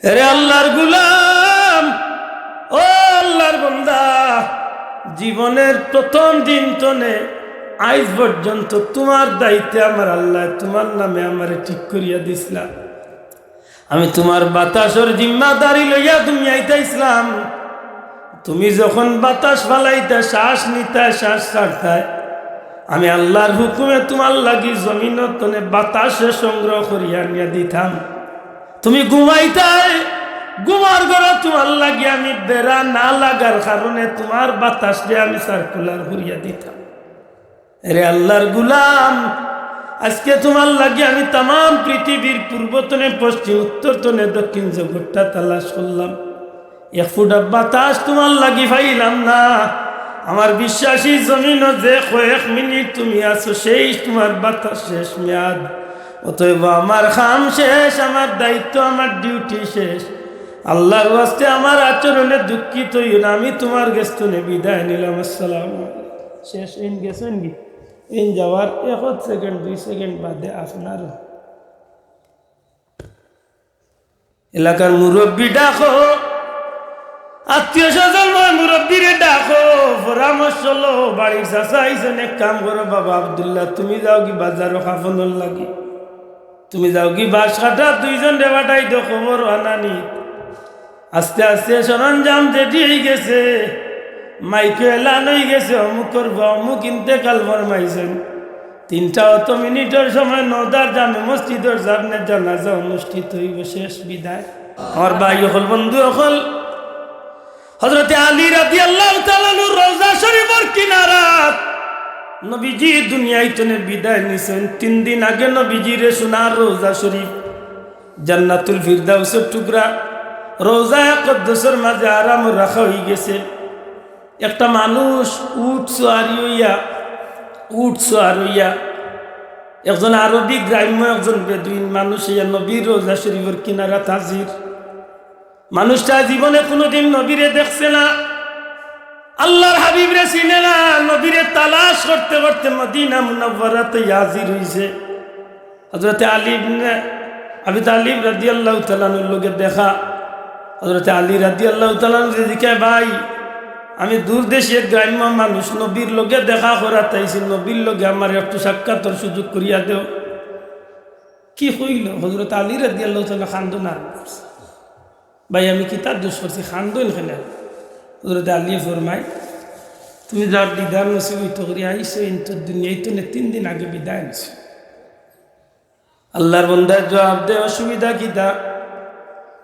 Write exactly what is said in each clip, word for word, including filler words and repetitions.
এরে আল্লাহর গুলাম, ও আল্লাহর বান্দা, জীবনের প্রথম দিন তনে আইজ পর্যন্ত তুমার দায়িত্বে আমার আল্লায় তুমার নামে আমারে ঠিক করিয়া দিছলা। আমি তুমার বাতাসর জিম্মাদারি লইয়া দুনিয়াইত আইছলাম। তুমি যখন বাতাস ফালাইতায়, শ্বাস নিতায়, শ্বাস ছাড়তায়, আমি আল্লাহর হুকুমে তুমার লাগি জমিনর তনে বাতাসরে সংগ্রহ করিয়া আনিয়া দিতাম। তুমি ঘুমাইতায়, ঘুমার ঘরো তুমার লাগি আমি বেড়া না লাগার কারণে তুমার বাতাসরে আমি circular করিয়া দিতাম। এরে আল্লাহর গুলাম, আজকে তুমার লাগি আমি তামাম পৃথিবীর পূর্ব তনে পশ্চিম, উত্তর তনে দক্ষিণ জগৎটা তালাশ করলাম, এক ফুটা বাতাস তুমার লাগি পাইলাম না। আমার বিশ্বাসী জমিনো যে কয়েক মিনিট তুমি আছো, সেই তুমার বাতাস শেষ মেয়াদ। অতএব আমার কাম শেষ, আমার দায়িত্ব, আমার duty শেষ। আল্লাহর ওয়াস্তে আমার আচরণে দুঃখিত অইও না, আমি তুমার গেছ তনে বিদায় নিলাম। আসসালামু আলাইকুম। শেষ, ইন গেছইন গি? ইন যাওয়ার এক second, দুই second বাদে আপনার এলাকার মুরব্বি ডাকো, আত্মীয় স্বজন বা মুরব্বিরে ডাকো, পরামর্শ লও। বাড়ির চাচা আইছইন, এক কাম করো বাবা আব্দুল্লাহ, তুমি যাওগি বাজারো কাফনর লাগি, তুমি যাওগি বাঁশ কাটা, দুইজনরে পাঠাই দেও কবর আনানি। আস্তে আস্তে সরঞ্জাম ready অইগেছে, মাইকো এলান অইগেছে, অমুকর বা অমুক ইন্তেকাল ফরমাইছইন। তিনটা অত মিনিটর সময় নওদার জামে মসজিদর সামনে জানাজা অনুষ্ঠিত অইবো, শেষ বিদায়। আমার ভাই অকল, বন্ধু অকল, হযরতে আলী রাদিয়াল্লাহু তাআলা আনহুর রওজা শরীফর কিনারাত নবীজি দুনিয়াইত তনে বিদায় নিছইন। তিন দিন আগে নবীজিরে সোনার রওজা শরীফ, জান্নাতুল ফিরদাউসর টুকরা, রওজায়ে আকদসর মাঝে আরামো রাখা অইগেছে। একটা মানুষ উট সোয়ারি অইয়া, উট সোয়ার অইয়া, একজন আরবি গ্রাম্য, একজন বেদুইন মানুষ অইয়া নবীর রওজা শরীফর কিনারাত হাজির। মানুষটা জীবনে কুনুদিন নবীরে দেখছে না, আল্লাহর হাবিবরে চিনে না, নবীরে তালাশ করতে করতে মদিনা মুনাওয়ারাত হাজির অইছে। হযরতে আলী ইবনে আবি তালিব রাদিয়াল্লাহু তাআলা আনহুর লগে দেখা। হযরতে আলী রাদিয়াল্লাহু তাআলা আনহুরে জিকায়, "ভাই, আমি দূরদেশি এক গ্রাম্য মানুষ, নবীর লগে দেখা করাত আইছি, নবীর লগে আমার একটু সাক্ষাতর সুযোগ করিয়া দেও।" কি কইলো? হযরতে আলী রাদিয়াল্লাহু তাআলা আনহু কান্দন আরম্ভ করছে। "ভাই, আমি কিতা দোষ করছি, কান্দইন কেনে?" হযরতে আলীয়ে ফরমাইন, "তুমি যার দিদার নসিব অইতো করি আইছো, ইন তো দুনিয়াইত তনে তিন দিন আগে বিদায় নিছো।" আল্লাহর বন্দায় জবাব দেয়, "অসুবিধা কিতা?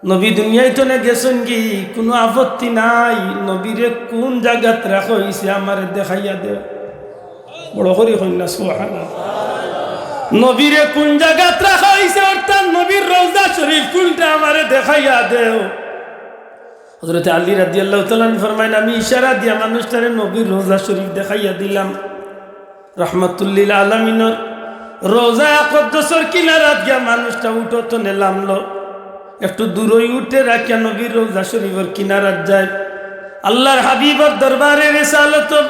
নবী দুনিয়াইত তনে গেছইন গি, কুনু আপত্তি নাই। নবীরে কুন জাগাত রাখা অইছে আমারে দেখাইয়া দেও।" বড় করি কইন না, সুবহানাল্লাহ। নবীরে কুন জাগাত রাখা অইছে, অর্থাৎ নবীর রওজা শরীফ কুনটা আমারে দেখাইয়া দেও। হযরতে আলী রাদিয়াল্লাহু তাআলা আনহু ফরমাইন, "আমি ইশারা দিয়া মানুষটারে নবীর রওজা শরীফ দেখাইয়া দিলাম।" রহমাতুল্লিল আলামিনর রওজা আকদসর কিনারাত গিয়া মানুষটা উটর তনে লামলো। একটু দূরই উটরে রাখিয়া নবীর রওজা শরীফর কিনারাত যায়। আল্লাহর হাবিবর দরবারে রিসালত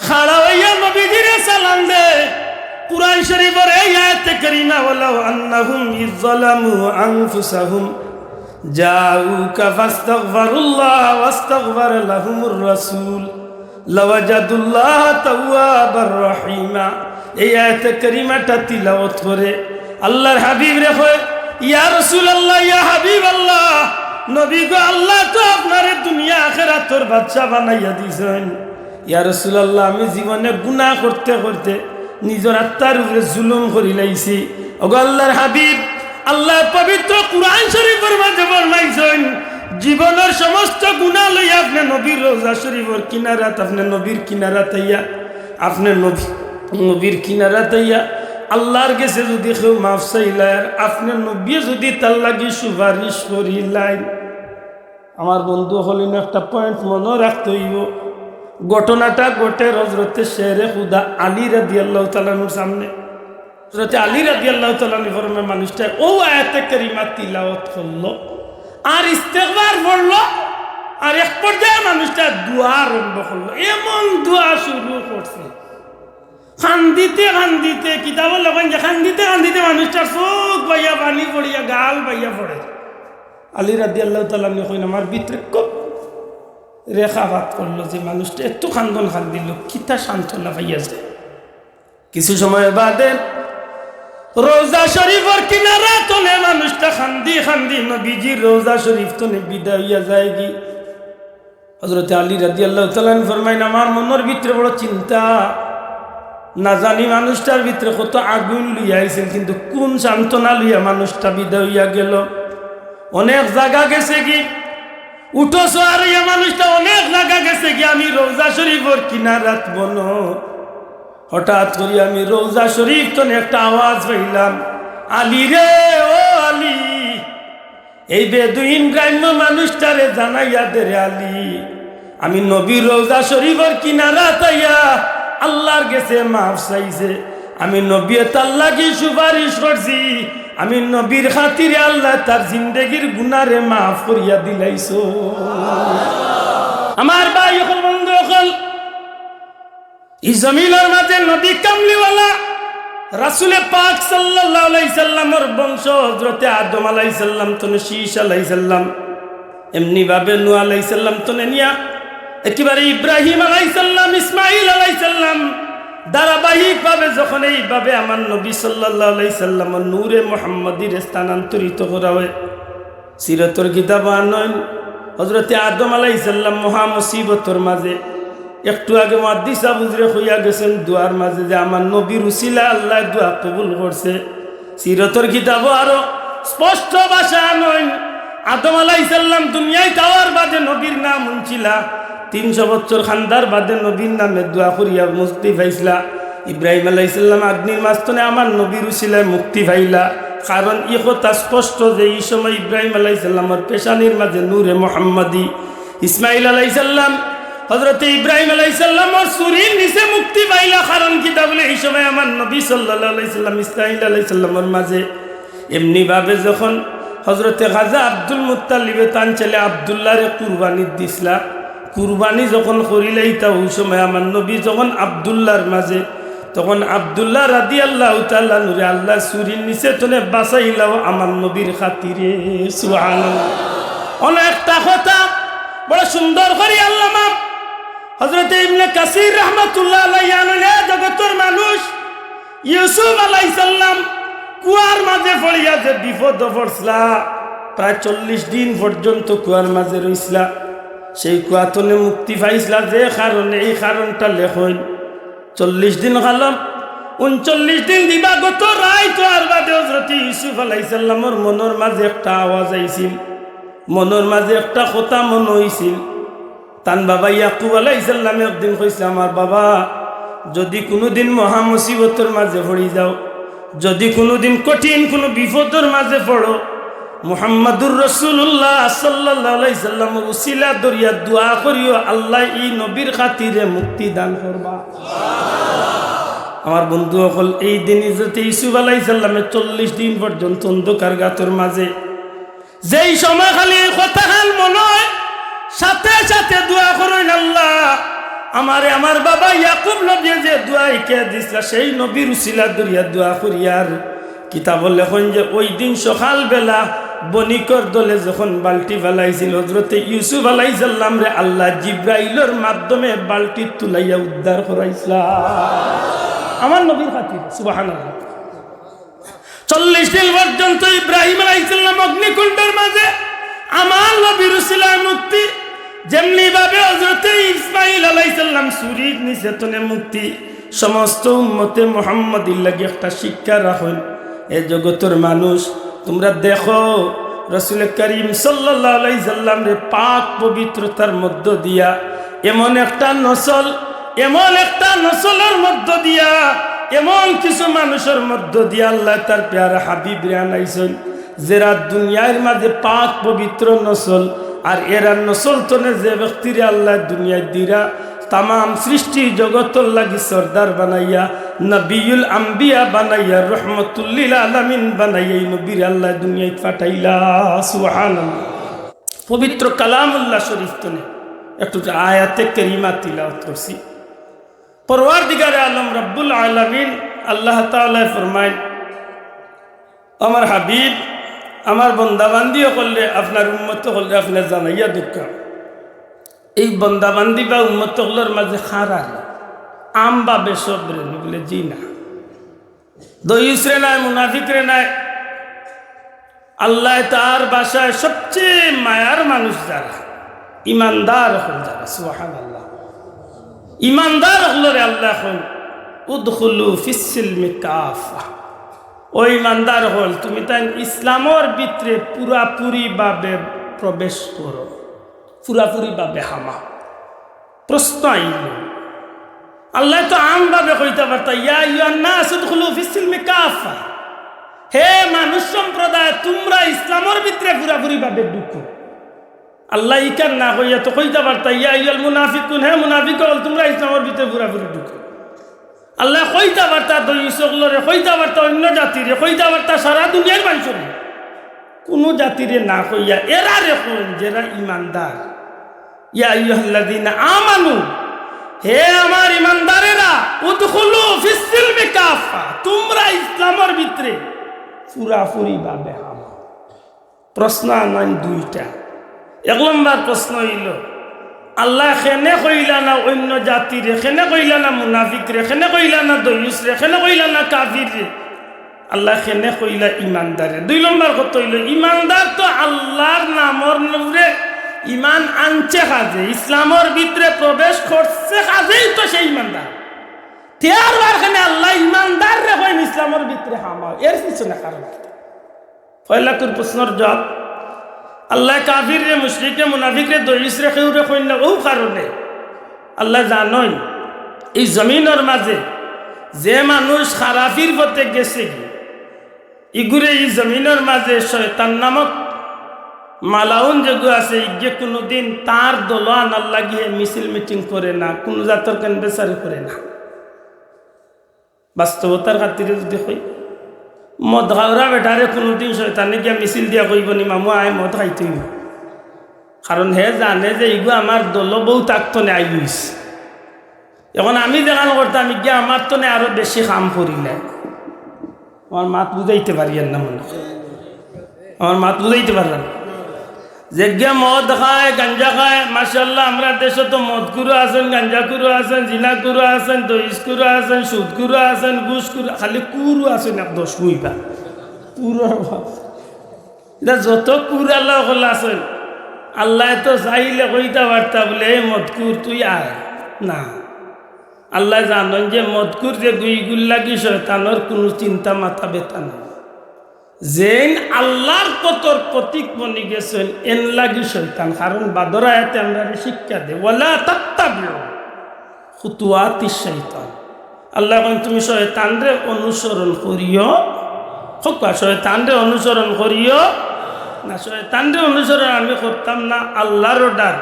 খাড়া অইয়া নবীজিরে সালাম দেয়। কুরআন শরীফর এই আয়াতে কারিমা, "ওয়ালাউ আন্নাহুম ইয যালামু আনফুসাহুম জাউকা ফাস্তাগফারুল্লাহ ওয়াস্তাগফারা লাহুমুর রাসূল লাওয়াজাদুল্লাহ তাওয়াবার রহিমা।" এই আয়াতে কারিমাটা তিলাওয়াত করে আল্লাহর হাবিবরে কয়, "ইয়া রাসূলুল্লাহ, ইয়া হাবিবাল্লাহ, নবী গো, আল্লাহ তো আপনারে দুনিয়া আখেরাতর বাদশা বানাইয়া দিছইন। ইয়া রাসূলুল্লাহ, আমি জীবনে গুনাহ করতে করতে নিজর আত্মার উপরে জুলুম করিলাইছি। ওগো আল্লাহর হাবিব, আল্লাহ পবিত্র কুরআন শরীফর মাঝে ফরমাইছইন, জীবনর সমস্ত গুনাহ লইয়া আপনে নবীর রওজা শরীফর কিনারাত, আপনে নবীর কিনারাত আইয়া, আপনে নবী, নবীর কিনারাত আইয়া আল্লাহর গেছে যুদি কেউ মাফ চাইলায়, আর আপনে নবীয়ে যুদি তার লাগি সুপারিশ করিলাইন।" আমার বন্ধু অকল, ইনো একটা point মনো রাখতে অইবো। ঘটনাটা ঘটের হযরতে শেরে খুদা আলী রাদিয়াল্লাহু তাআলা আনহুর সামনে। হযরতে আলী রাদিয়াল্লাহু তাআলা আনহু ফরমায়, মানুষটা অউ আয়াতে কারিমা তিলাওয়াত করলো, আর ইস্তেগফার পড়লো, আর এক পর্যায়ে মানুষটা দোয়া আরম্ভ করলো। এমন দোয়া শুরু করছে, কান্দিতে কান্দিতে, কিতাবো লেখইন যে কান্দিতে কান্দিতে মানুষটার চউখ বাইয়া পানি পড়িয়া গাল বাইয়া পড়ে। আলী রাদিয়াল্লাহু তাআলা আনহু কইন, আমার ভিতরে খুব রেখাপাত করলো যে মানুষটা এত কান্দন কান্দিল, কিতা সান্ত্বনা পাইয়া যায়। কিছু সময় বাদে রওজা শরীফর কিনারা তনে মানুষটা কান্দি কান্দি নবীজির রওজা শরীফ তনে বিদায় অইয়া যায়গি। হযরতে আলী রাদিয়াল্লাহু তাআলা আনহু ফরমাইন, আমার মনর ভিতরে বড় চিন্তা, না জানি মানুষটার ভিতরে কত আগুন লইয়া আইছিল, কিন্তু কোন সান্ত্বনা লইয়া মানুষটা বিদায় অইয়া গেল। অনেক জাগা গেছেগি, উঠো সোয়ার অইয়া মানুষটা অনেক জাগা গেছেগি। আমি রওজা শরীফর কিনারাত বনো, হঠাৎ করি আমি রওজা শরীফ তনে একটা আওয়াজ পাইলাম, আলী রে, ও আলী, এই বেদুইন গ্রাম্য মানুষটারে জানাইয়া দে রে আলী, আমি নবীর রওজা শরীফর কিনারাত আইয়া আল্লাহর গেছে মাফ চাইছে। আমি নবীয়ে তার লাগি সুপারিশ করছি। আমি নবীর খাতিরে আল্লায় তার জিন্দেগির গুনারে মাফ করিয়া দিলাইছো। আমার ভাই অকল, বন্ধু অকল, ই জমিনর মাঝে নবী কামলিওয়ালা রাসুলে পাক সাল্লাল্লাহু আলাইহি সাল্লামর বংশ হযরতে আদম আলাইহিস সালাম তনে শীষ আলাইহিস সালাম, এমনি ভাবে নূহ আলাইহিস সালাম তনে নিয়া একেবারে ইব্রাহিম আলাইহিস সালাম, ইসমাইল আলাইহিস সালাম, ধারাবাহিকভাবে যখন এইভাবে আমার নবী সাল্লাল্লাহু আলাইহি সাল্লামর নূরে মুহাম্মদীরে স্থানান্তরিত করা হয়, সিরতর কিতাবো আনইন, হযরতে আদম আলাইহিস সালাম মহা মুসিবতর মাঝে, একটু আগে মুহাদ্দিস সাব হুজুরে কইয়া গেছেন দোয়ার মাঝে যে আমার নবীর উসিলা আল্লায় দোয়া কবুল করছে। সিরতর কিতাবো আরো স্পষ্ট ভাষা আনইন, আদম আলাইহিস সালাম দুনিয়াত আওয়ার বাদে নবীর নাম হুনছিলা, তিনশো বছর কান্দার বাদে নবীর নামে দোয়া করিয়া মুক্তি পাইছিলা। ইব্রাহিম আলাইহিস সালাম আগ্নির মাঝ তনে আমার নবীর উসিলায় মুক্তি পাইলা। কারণ ই কথা স্পষ্ট যে ই সময় ইব্রাহিম আলাইহিস সালামর পেশানির মাঝে নূরে মুহাম্মদী, ইসমাইল আলাইহিস সালাম, হযরতে ইব্রাহিম আলাইহিস সালামর ছুরির নিচে মুক্তি পাইলা। কারণ কিতা বুলে, ই সময় আমার নবী সাল্লাল্লাহু আলাইহি সাল্লাম ইসমাইল আলাইহিস সালামর মাঝে এমনি ভাবে যখন হযরতে খাজা আব্দুল মুত্তালিবে তান ছেলে আব্দুল্লাহরে কুরবানি দিছলা, কুরবানি যখন করিলাইতা, ওই সময় আমার নবী যখন আব্দুল্লাহর মাঝে, তখন আব্দুল্লাহ রাদিয়াল্লাহু তাআলা আনহুরে আল্লায় ছুরির নিচে তনে বাঁচাইলাও আমার নবীর খাতিরে। সুবহানাল্লাহ। অনেকটা কথা বড় সুন্দর করি আল্লামা হযরতে ইবনে কাসির রহমাতুল্লাহ আলাইহি আনইন, এ জগতর মানুষ, ইউসুফ আলাইহিস সালাম কুয়ার মাঝে পড়িয়া যে বিপদো পড়ছলা, প্রায় চল্লিশ দিন পর্যন্ত কুয়ার মাঝে রইছলা, সেই কুয়া তনে মুক্তি পাইছলা যে কারণে, এই কারণটা লেখইন। চল্লিশ দিন কালম, ঊনচল্লিশ দিন দিবাগত রাইত অওয়ার বাদে হযরতে ইউসুফ আলাইহিস সালামর মনর মাঝে একটা আওয়াজ আইছিল, মনর মাঝে একটা কথা মনো অইছিল। তান বাবা ইয়াকুব আলাইহিস সালামে একদিন কইছলা, আমার বাবা, যদি কুনুদিন মহা মুসিবতর মাঝে পড়ি যাও, যদি কুনুদিন কঠিন কুনু বিপদর মাঝে পড়ো, মুহাম্মাদুর রাসূলুল্লাহ সাল্লাল্লাহু আলাইহি সাল্লামর উসিলা ধরিয়া দোয়া করিও, আল্লায় ই নবীর খাতিরে মুক্তি দান করবা। আমার বন্ধু অকল, এই দিন হযরতে ইউসুফ আলাইহিস সালামে চল্লিশ দিন পর্যন্ত অন্ধকার গাতর মাঝে যেই সময় খালি এই কথাখান মনো অয়, সাথে সাথে দোয়া করইন, আল্লাহ, আমারে আমার বাবা ইয়াকুব নবীয়ে যে দোয়া শিখাইয়া দিছলা, সেই নবীর উসিলা ধরিয়া দোয়া করিয়ার। কিতাবো লেখইন যে ওই দিন সকালবেলা বণিকর দলে যখন বালটি ফালাইছিল, হযরতে ইউসুফ আলাইহিস সালামরে আল্লায় জিব্রাইলর মাধ্যমে বালটি তুলাইয়া উদ্ধার করাইছলা আমার নবীর খাতিরে। সুবহানাল্লাহ। চল্লিশ দিন পর্যন্ত ইব্রাহিম আলাইহিস সালাম অগ্নিকুণ্ডর মাঝে আমার নবীর উসিলায় মুক্তি, যেমনি ভাবে হযরতে ইসমাইল আলাইহিস সালাম ছুরির নিচে তনে মুক্তি। সমস্ত উম্মতে মুহাম্মদীর লাগি একটা শিক্ষা রাখইন। এ জগতর মানুষ, তুমরা দেখো, রাসূলে করিম সাল্লাল্লাহু আলাইহি সাল্লামরে পাক পবিত্রতার মধ্য দিয়া এমন একটা নসল, এমন একটা নসলর মধ্য দিয়া, এমন কিছু মানুষর মধ্য দিয়া আল্লায় তার পেয়ারা হাবিবরে আনাইছইন, যেরা দুনিয়ার মাঝে পাক পবিত্র নসল। আর এরার নসল তনে যে ব্যক্তিরে আল্লায় দুনিয়াত দিরা, তামাম সৃষ্টি জগতর লাগি সর্দার বানাইয়া, নবিয়ুল আম্বিয়া বানাইয়া, রহমতুল্লিল আলামিন বানাইয়া ই নবীরে আল্লায় দুনিয়াত পাঠাইলা। সুবহানাল্লাহ। পবিত্র কালামুল্লাহ শরীফ তনে একটু আয়াতে কারিমা তিলাওয়াত করছি। পরওয়ারদিগারে আলম রব্বুল আলামিন আল্লাহ তাআলায় ফরমাইন, আমার হাবিব, আমার বন্দাবান্দি অকলরে, আপনার উম্মত অকলরে আপনে জানাইয়া দেউক্কা, এই বন্দাবান্দি বা উম্মত অকলর মাঝে কারারে আমভাবে সবরে নি? বলে, জি না। দইয়ুসরে নায়, মুনাফিকরে নায়। আল্লায় তার ভাষায় সবচেয়ে মায়ার মানুষ যারা, ইমানদার অকল যারা, সুবহানাল্লাহ। ইমানদার অকলরে আল্লায় কইন, "উদখুলু ফিস সিলমি কাফা।" ও ইমানদার অকল, তুমি তাইন ইসলামর ভিতরে পুরাপুরি ভাবে প্রবেশ করো, পুরাপুরি ভাবে হামাও। প্রশ্ন আইল, আল্লায় তো আমভাবে কইতা পারতা, "ইয়া আইয়ুহান নাস উদখুলু ফিস সিলমি কাফা।" হে মানুষ সম্প্রদায়, তুমরা ইসলামর ভিতরে পুরাপুরি ভাবে ঢুকো। আল্লায় ইখান না কইয়া তো কইতা পারতা, "ইয়া আইয়ুহাল মুনাফিকুন, হে মুনাফিক অকল, তুমরা ইসলামর ভিতরে পুরাপুরি ঢুকো।" আল্লায় কইতা পারতা দইয়ুস অকলরে, কইতা পারতা অইন্য জাতিরে, কইতা পারতা সারা দুনিয়ার মানষরে। কুনু জাতিরে না কইয়া এরারে কইন যেরা ইমানদার। ইয়া আইয়ুহাল্লাযীনা আমানু, হে আমার ইমানদারেরা, উদখুলু ফিস সিলমি কাফা, তুমরা ইসলামর ভিতরে পুরাপুরি ভাবে হামাও। প্রশ্ন আনাইন দুইটা। এক নম্বর প্রশ্ন অইল, আল্লায় কেনে কইলা না অইন্য জাতিরে, কেনে কইলা না মুনাফিকরে, কেনে কইলা না দইয়ুসরে, কেনে কইলা না কাফিররে? আল্লায় কেনে কইলা ইমানদারে? দুই নম্বর কথা অইল, ইমানদার তো আল্লার নামর উপরে ইমান আনছে কাজে, ইসলামর ভিতরে প্রবেশ করছে কাজেই তো সে ইমানদার। তে আরবার কেনে আল্লায় ইমানদাররে কইন ইসলামর ভিতরে হামাও, এর পিছনে কারণ কিতা? পয়লাকুর প্রশ্নর জবাব, আল্লায় কাফিররে, মুশরিকরে, মুনাফিকরে, দইয়ুসরে কেউরে কইন না, অউ কারণে আল্লায় জানইন, এই জমিনর মাঝে যে মানুষ খারাপির পথে গেছেগি, ইগুরে ই জমিনর মাঝে শয়তান নামক মালাউন যেগু আছে, ইগে কুনুদিন তার দল আনার লাগি হে মিছিল মিটিং করে না, কুনু জাতর কেন বেচারি করে না। বাস্তবতার খাতিরে যদি কই, মদ খাওরা বেটারে কুনুদিন শয়তানে গিয়া মিছিল দিয়া কইব নি, "মামু আয় মদ খাইতে অইব।" কারণ হে জানে যে ইগু আমার দল বউত আগ তনে আইয়া অইছে। এখন আমি যেখান করতাম, ইগে আমার তনে আরো বেশি কাম করিলে। আমার মাত বুঝাইতে পারিয়ার না মনে হয়। আমার মাত বুঝাইতে পারলাম না। যেগিয়ে মদ খায়, গাঞ্জা খায়, মাশাআল্লাহ, আমরার দেশো তো মদখুরও আছইন, গাঞ্জাখুরও আছইন, জিনাখুরও আছইন, দইয়ুসখুরও আছইন, সুদখুরও আছইন, ঘুষখুর, খালি খুরও আছইন এক দশ মুইবা। খুরর বাপ। ইতা যত খুর আল্লাহ অকল আছইন, আল্লায় তো চাইলে কইতা পারতা বুলে, "এই মদখুর তুই আয়।" না। আল্লায় জানইন যে মদখুর যেগু ইগুর লাগি শয়তানর কুনু চিন্তা মাথা ব্যথা নাই। যেইন আল্লার পথর পথিক বনি গেছইন, এন লাগি শয়তান। কারণ বাদর আয়াতে আমরারে শিক্ষা দেয়, "ওয়ালা তাত্তাবিউ খুতুওয়াতিশ শাইতান।" আল্লায় কইন, "তুমি শয়তানরে অনুসরণ করিও।" কউক্কা, "শয়তানরে অনুসরণ করিও না।" শয়তানরে অনুসরণ আমি করতাম না, আল্লার order।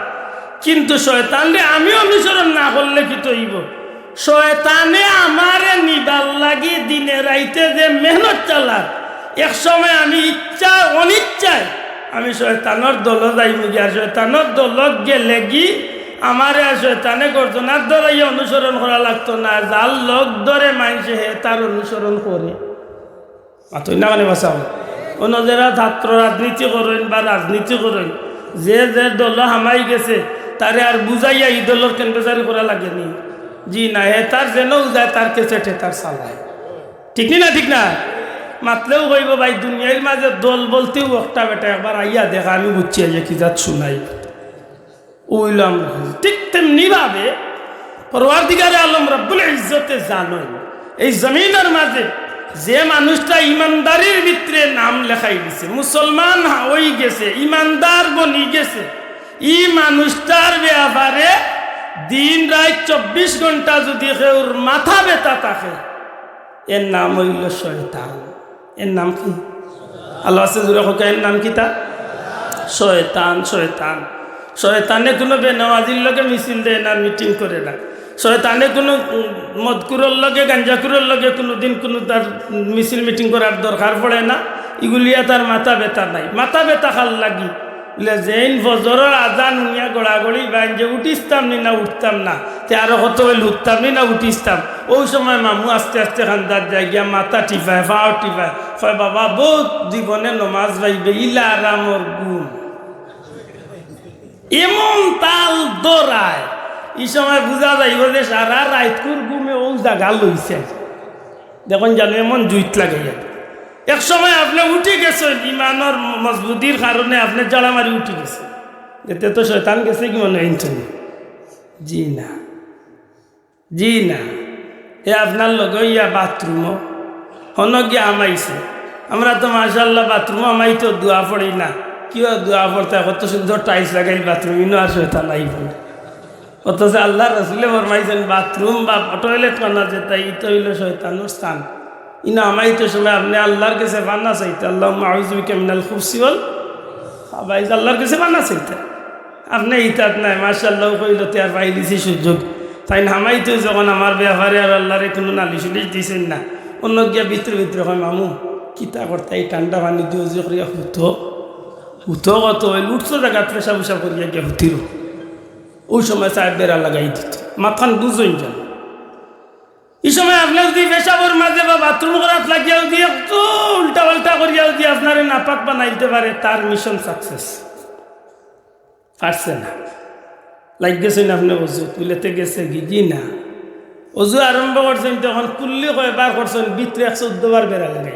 কিন্তু শয়তানরে আমি অনুসরণ না করলে কিতা অইব? শয়তানে আমারে নিবার লাগি দিনে রাইতে যে মেহনত চালার, এক সময় আমি ইচ্ছা অনিচ্ছায় আমি শয়তানর দলো যাইমুগি। আর শয়তানর দলো গেলেগি আমারে আর শয়তানে গর্দনাত ধরাইয়া অনুসরণ করা লাগতো না। যার লগ ধরে মানষে, হে তার অনুসরণ করে। মাতইন না কেনে বাঁচাও? অনো যেরা ছাত্র রাজনীতি করইন বা রাজনীতি করইন, যে যে দলো হামাই গেছে, তারে আর বুঝাইয়া ই দলর কেন বেচারি করা লাগে নি? জি না, হে তার যেনউ যায়, তার cassette হে তার চালায়। ঠিক নি না? ঠিক না? মাতলেউ কইব, "ভাই, দুনিয়ার মাঝে দল বলতেউ একটা বেটা, একবার আইয়া দেখা, আমি বুঝছি আইয়া কি জাত শুনাই।" অইলাম। ঠিক তেমনি ভাবে পরওয়ারদিগারে আলম রব্বুল ইজ্জতে জানইন, এই জমিনর মাঝে যে মানুষটা ইমানদারির ভিতরে নাম লেখাই দিছে, মুসলমান হা-, অই গেছে, ইমানদার বনি গেছে, ই মানুষটার ব্যাপারে দিন রাইত চব্বিশ ঘন্টা যদি কেউর মাথা ব্যথা থাকে, এর নাম অইল শয়তান। এর নাম কি? আল্লাহ আছে জুরে কউক্কা, এর নাম কিতা? শয়তান, শয়তান। শয়তানে কুনু বেনামাজির লগে মিছিল দেয় না, মিটিং করে না। শয়তানে কুনু, উম, মদখুরর লগে, গাঞ্জাখুরর লগে কুনুদিন কুনু তার মিছিল মিটিং করার দরকার পড়ে না। ইগুলিয়া তার মাথা ব্যথা নাই। মাথা ব্যথা কার লাগি? বুলে, যেইন ফজরর আজান হুনিয়া গড়াগড়ি বাইন যে উঠিস্তাম নি না উঠতাম না, তে আরো কত অইল উঠতাম নি না উঠিস্তাম। অউ সময় মামু আস্তে আস্তে কান্দাত যায় গিয়া, মাথা টিপায়, পাও টিপায়, কয়, "বাবা, বউত জীবনে নমাজ পাইবে, ইলা আরামর ঘুম।" এমন তাল দৌড়ায়, ই সময় বুঝা যাইব যে সারা রাইতকুর ঘুমে অউ জাগা লইছে। দেখইন জানো, এমন জুইত লাগাইয়া। এক সময় আপনে উঠি গেছইন, ইমানর মজবুতির কারণে আপনে জাড়া মারি উঠি গেছইন। এতে তো শয়তান গেছে কি মনে অইন? জি না, জি না। এ আপনার লগে ইয়া বাথরুমও হনো গিয়া হামাইছে। আমরা তো মাশাআল্লাহ বাথরুমও হামাইতে দোয়া পড়ি না। কিও দোয়া পড়তে, কত সুন্দর টাইলস লাগাইল বাথরুম, ইনো আর শয়তান আইব না। অথচ আল্লার রসুলে ফরমাইছইন, বাথরুম বা টয়লেট খানা যেটা, ইটা অইল শয়তানর স্থান। ইনো হামাইতে সময় আপনে আল্লার গেছে পানা চাইতা, "আল্লাহুম্মা আউযু বিকা মিনাল খুবসি ওয়াল খাবাইস", আল্লার গেছে পানা চাইতা। আপনে ইতাত নাই, মাশাআল্লাহ কইল, তে আর পাইলিছি সুযোগ। তাইন হামাইতে যখন আমার ব্যাপারে আর আল্লারে কুনু নালিশ উলিশ দিছইন না, অন্য গিয়া ভিতরে ভিতরে কয়, "মামু, কিতা করতা, এই ঠান্ডা পানি দিয়া অজু করিয়া হুতো, হুতো কত অইল, উঠছো জাগাত পেশাব উশাব করিয়া গিয়া হুতিরো।" অউ সময় সাহেব বেড়া লাগাই দিত, মাতখান বুঝইন যেন। ই সময় আপনে যুদি পেশাবর মাঝে বা বাথরুম করাত লাগিয়া যুদি একটু উল্টা পাল্টা করিয়া যুদি আপনারে নাপাক বানাইতে পারে, তার মিশন সাকসেস। পারছে না। লাগ গেছইন আপনে অজু, তুলেতে গেছে কি? জি না। অজু আরম্ভ করছইন, তখন কুল্লি কয়বার করছইন, ভিতরে একশো চোদ্দ বার বেড়া লাগাই।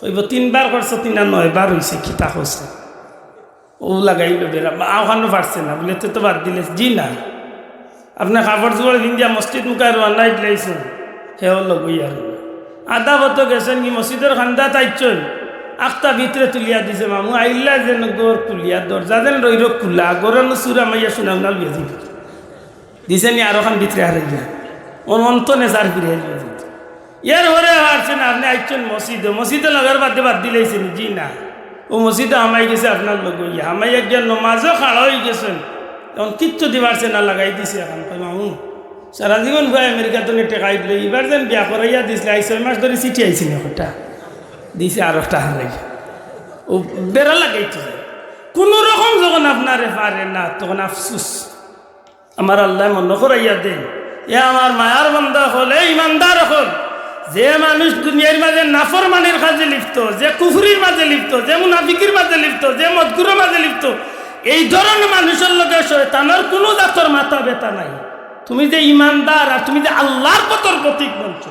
কইব, "তিনবার করছো, তিন আর নয়বার অইছে, কিতা করছো?" অউ লাগাইল বেড়া, বা ওখানো পারছে না, বুলে, "তে তো বাদ দিলে।" জি না। আপনে কাপড় চোপড় পিন্দিয়া মসজিদ মুখায় রওয়ানা দিলাইছইন, হেও লগই আর। আধা পথো গেছইন কি মসজিদর কান্দাত আইছইন, আখতা ভিতরে তুলিয়া দিছে, মামু আইলা যেন ঘর খুলিয়া, দরজা যেন রইল খুলা, ঘরর নু চুর হামাইয়া সোনা উনা লইয়া যাইব। দিছে নি আরো খান ভিতরে হারাইয়া। অন অন্তনে সার ফিরে আইল। এর পরে পারছে না, আপনে আইছইন মসজিদো, মসজিদো লাগার বাদে বাদ দিলাইছইন, জি না। অউ মসজিদো হামাই গেছে আপনার লগে ইয়া, হামাইয়া গিয়া নমাজো খাড়া অই গেছইন। এখন কিচ্ছু দি পারছে না, লাগাই দিছে এখন। কয়, "মামু, সারা জীবন ভাই আমেরিকা তো টেকা আইলে, এবার যেন বিয়া করাইয়া দিছলে, আই ছয় মাস ধরি চিঠি আইছে না, ওটা দিছে আর একটা হারাই।" অউ বেড়া লাগাইতে যায়। কুনু রকম যখন আপনারে পারে না, তখন আফসুস। আমার আল্লায় মনো করাইয়া দেইন, এ আমার মায়ার বান্দা অকল, এ ইমানদার অকল, যে মানুষ দুনিয়ার মাঝে নাফরমানির কাজে লিপ্ত, যে কুফরির মাঝে লিপ্ত, যে মুনাফিকির মাঝে লিপ্ত, যে মদকুরর মাঝে লিপ্ত, এই ধরনর মানুষর লগে শয়তানর কুনু জাতর মাথা ব্যথা নাই। তুমি যে ইমানদার আর তুমি যে আল্লার পথর পথিক বনছো,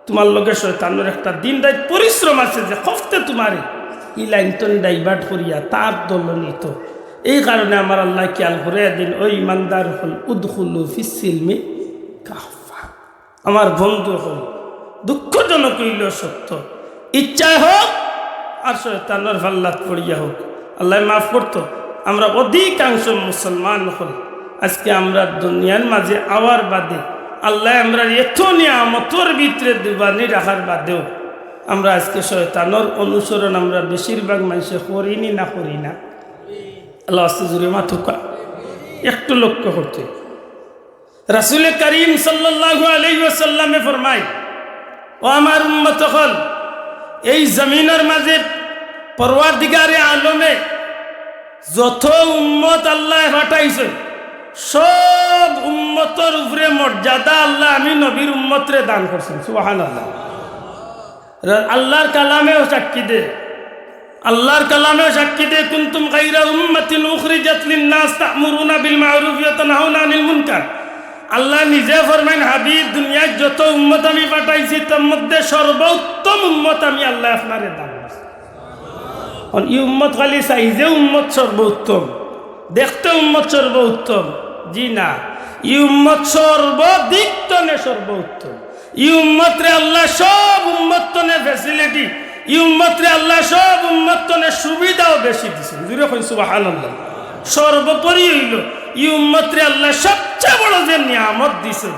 তুমার লগে শয়তানর একটা দিন রাইত পরিশ্রম আছে যে খফতে তুমারে ই লাইন তনে ডাইভার্ট করিয়া তার দল নিত। এই কারণে আমার আল্লায় খিয়াল করাইয়া দেইন, "ও ইমানদার অকল, উদখুলু ফিস সিলমি কাফফা।" আমার বন্ধু অকল, দুঃখজনক অইলেও সত্য, ইচ্ছায় হউক আর শয়তানর ফাল্লাত পড়িয়া হউক, আল্লায় মাফ করতো। আমরা অধিকাংশ মুসলমান অকল আজকে আমরা দুনিয়ার মাঝে আওয়ার বাদে আল্লায় আমরার এত নিয়ামতর ভিতরে দুবানি রাখার বাদেও আমরা আজকে শয়তানর অনুসরণ আমরা বেশিরভাগ মানষে করি নি না করি না? আল্লাহ আস্তে জোরে মাতুক্কা। একটু লক্ষ্য করতে, রাসূলে করিম সাল্লাল্লাহু আলাইহি ওয়াসাল্লামে ফরমায়, "ও আমার উম্মত অকল, এই জমিনর মাঝে পরওয়ারদিগারে আলমে যত উম্মত আল্লায় পাঠাইছইন, সব উম্মতর উপরে মর্যাদা আল্লায় আমি নবীর উম্মতরে দান করছইন।" সুবহানাল্লাহ। রা-, আল্লার কালামেও সাক্ষী দে, আল্লার কালামেও সাক্ষী দে, "কুনতুম খায়রা উম্মাতিন উখরিজাত লিন-নাস তা'মুরুনা বিল মা'রুফি ওয়া তানহাউনা আনিল মুনকার।" আল্লায় নিজে ফরমাইন, "হাবিব, দুনিয়ার যত উম্মত আমি পাঠাইছি, তার মধ্যে সর্বোত্তম উম্মত আমি আল্লায় আপনারে দান করছি।" অখন ই উম্মত খালি সাইজে উম্মত সর্বোত্তম, দেখতে উম্মত সর্বোত্তম, জি না, ই উম্মত সর্বদিক তনে সর্বোত্তম। ই উম্মতরে আল্লায় সব উম্মত তনে facility, ই উম্মতরে আল্লায় সব উম্মত তনে সুবিধাও বেশি দিছইন। জোরে কইন সুবহানাল্লাহ। সর্বোপরি অইলো, ই উম্মতরে আল্লায় সবচেয়ে বড় যে নিয়ামত দিছইন,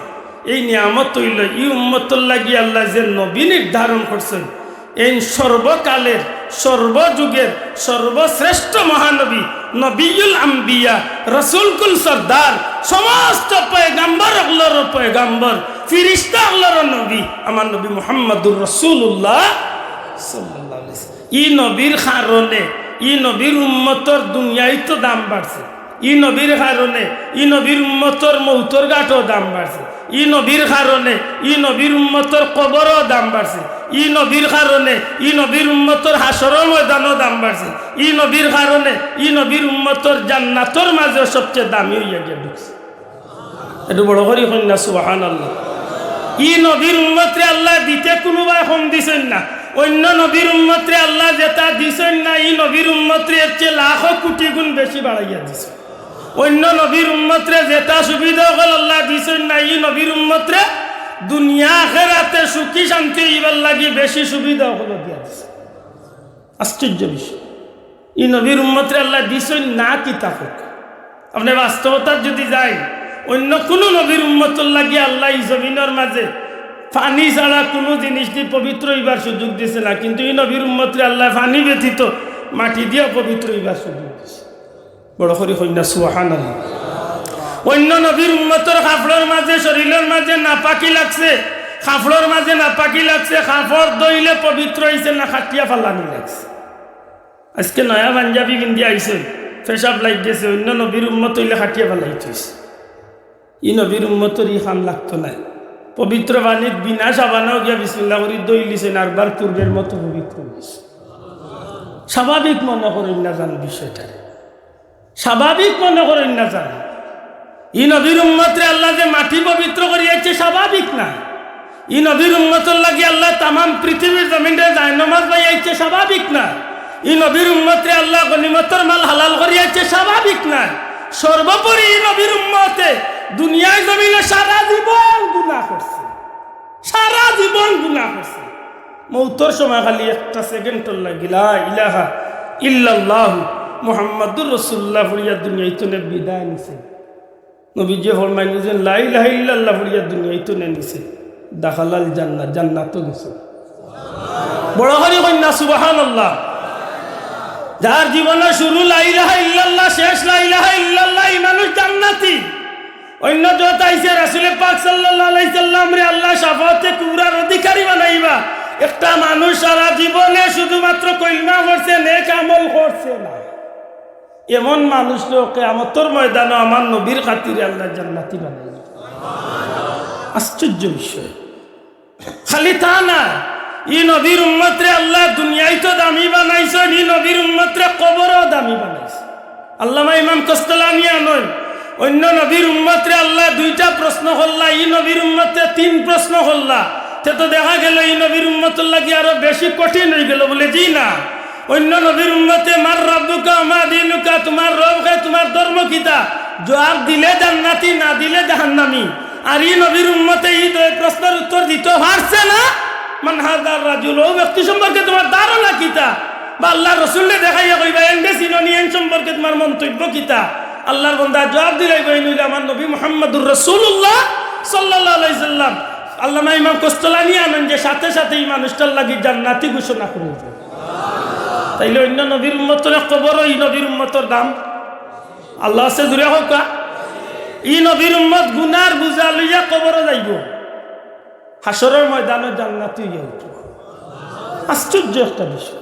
এই নিয়ামত অইলো ই উম্মতর লাগি আল্লায় যে নবী নির্ধারণ করছইন, এই সর্বকালের, সর্বযুগের সর্বশ্রেষ্ঠ মহানবী, নবিয়ুল আম্বিয়া, রসুলকুল সর্দার, সমস্ত পয়গাম্বর অকলরও পয়গাম্বর, ফিরিস্তা অকলরও নবী, আমার নবী মুহাম্মাদুর রাসূলুল্লাহ সাল্লাল্লাহু আলাইহি ওয়াসাল্লাম। ই নবীর কারণে ই নবীর উম্মতর দুনিয়াইত দাম বাড়ছে। ই নবীর কারণে ই নবীর উম্মতর মউতর ঘাটো দাম বাড়ছে। ই নবীর কারণে ই নবীর উম্মতর কবরও দাম বাড়ছে। ই নবীর কারণে ই নবীর উম্মতর হাশরর ময়দানও দাম বাড়ছে। ই নবীর কারণে ই নবীর উম্মতর জান্নাতর মাঝেও সবচেয়ে দামি অইয়া গিয়া ঢুকছে। একটু বড় করি কইন না, সুবহানাল্লাহ। ই নবীর উম্মতরে আল্লায় দিতে কুনুবায় কম দিছইন না। অইন্য নবীর উম্মতরে আল্লায় যেটা দিছইন না, ই নবীর উম্মতরে এর চেয়ে লাখো কুটি গুণ বেশি বাড়াইয়া দিছইন। অইন্য নবীর উম্মতরে যেটা সুবিধা অকল আল্লায় দিছইন না, ই নবীর উম্মতরে দুনিয়া আখেরাতে সুখী শান্তি অইবার লাগি বেশি সুবিধা অকল দিয়া দিছইন। আশ্চর্য বিষয়, ই নবীর উম্মতরে আল্লায় দিছইন না কিতা কউক্কা? আপনে বাস্তবতাত যুদি যাইন, অইন্য কুনু নবীর উম্মতর লাগি আল্লায় ই জমিনর মাঝে পানি ছাড়া কুনু জিনিস দি পবিত্র অইবার সুযোগ দিছে না, কিন্তু ই নবীর উম্মতরে আল্লায় পানি ব্যতীত মাটি দিয়া পবিত্র অইবার সুযোগ দিছে। বড় করি কইন না, সুবহানাল্লাহ। অইন্য নবীর উম্মতর কাপড়র মাঝে, শরীলর মাঝে নাপাকি লাগছে, কাপড়র মাঝে নাপাকি লাগছে, কাপড় ধইলে পবিত্র অইছে না, কাটিয়া ফালানি লাগছে। আইজকে নয়া পাঞ্জাবি পিন্দি আইছইন, পেশাব লাগি গেছে, অইন্য নবীর উম্মত অইলে কাটিয়া ফালাই থইছে। ই নবীর উম্মতর ই কাম লাগতো নায়। পবিত্র পানিত বিনা সাবানাও গিয়া বিসমিল্লাহ করি ধইলিছইন, আরবার পূর্বের মতো পবিত্র অইছে। স্বাভাবিক মনে করইন না যান বিষয়টারে, স্বাভাবিক মনে করইন না যান। ই নবীর উম্মতরে আল্লায় যে মাটি পবিত্র করিয়াইছে, স্বাভাবিক না। ই নবীর উম্মতর লাগি আল্লায় তামাম পৃথিবীর জমিনরে জায়নমাজ বানাইছে, স্বাভাবিক না। ই নবীর উম্মতরে আল্লায় গনিমতর মাল হালাল করিয়াইছে, স্বাভাবিক না। সর্বোপরি ই নবীর উম্মতে দুনিয়ার জমিনো সারা জীবন গুনাহ করছে, সারা জীবন গুনাহ করছে। মউতর সময় খালি একটা সেকেন্ডর লাগি লা ইলাহা ইল্লাল্লাহু মুহাম্মাদুর রাসূলুল্লাহ পড়িয়া দুনিয়া থনে বিদায় নিছে। নবীজিয়ে ফরমাইন যে, "লা ইলাহা ইল্লাল্লাহ" পড়িয়া দুনিয়া থনে নিছে, "দাখালাল জান্নাহ", জান্নাতো গেছে। বড় করি কইন না, সুবহানাল্লাহ। যার জীবনর শুরু লা ইলাহা ইল্লাল্লাহ, শেষ লা ইলাহা ইল্লাল্লাহ, ই মানুষ জান্নাতি। অইন্য যত আইছে, রাসূলে পাক সাল্লাল্লাহু আলাইহি সাল্লামরে আল্লায় শাফাআতে কুবরার অধিকারী বানাইবা। একটা মানুষ সারা জীবনে শুধুমাত্র কলমা পড়ছে, নেক আমল করছে না। এমন মানুষরে কিয়ামতর ময়দানো আমার নবীর খাতিরে আল্লায় জান্নাতি বানাইবা। আশ্চর্য বিষয়। খালি তা না, ই নবীর উম্মতরে আল্লায় দুনিয়াইতো দামি বানাইছইন, ই নবীর উম্মতরে কবরও দামি বানাইছইন। আল্লামা ইমাম কস্তলানিয়ে আনইন, অইন্য নবীর উম্মতরে আল্লায় দুইটা প্রশ্ন করলা, ই নবীর উম্মতরে তিন প্রশ্ন করলা। তে তো দেখা গেল ই নবীর উম্মতর লাগি আরো বেশি কঠিন অইগেল, বুলে, "জি না।" অইন্য নবীর উম্মতে, "মান রাব্বুকা ওয়া মা দীনুকা", তুমার রব কে, তুমার ধর্ম কিতা? জুয়াব দিলে জান্নাতি, না দিলে জাহান্নামি। আর ই নবীর উম্মতে ই দুই প্রশ্নর উত্তর দিতো পারছে না। "মান হাযার রাজুল", অউ ব্যক্তি সম্পর্কে তুমার ধারণা কিতা? বা আল্লার রসুলরে দেখাইয়া কইবা, "এনরে চিনো নি, এন সম্পর্কে তুমার মন্তব্য কিতা?" আল্লার বন্দা জুয়াব দিলাইবা, "ইন অইলা আমার নবী মুহাম্মাদুর রাসূলুল্লাহ সাল্লাল্লাহু আলাইহি সাল্লাম।" আল্লামা ইমাম কস্তলানিয়ে আনইন যে সাথে সাথে ই মানুষটার লাগি জান্নাতি ঘোষণা করি দিছে। তাইলে অইন্য নবীর উম্মতর কবরও ই নবীর উম্মতর দাম আল্লার আছে, জুরে কউক্কা। ই নবীর উম্মত গুনার বুঝা লইয়া কবরো যাইবো, হাশরর ময়দানো জান্নাতি অইয়া উঠবো। আশ্চর্য একটা বিষয়।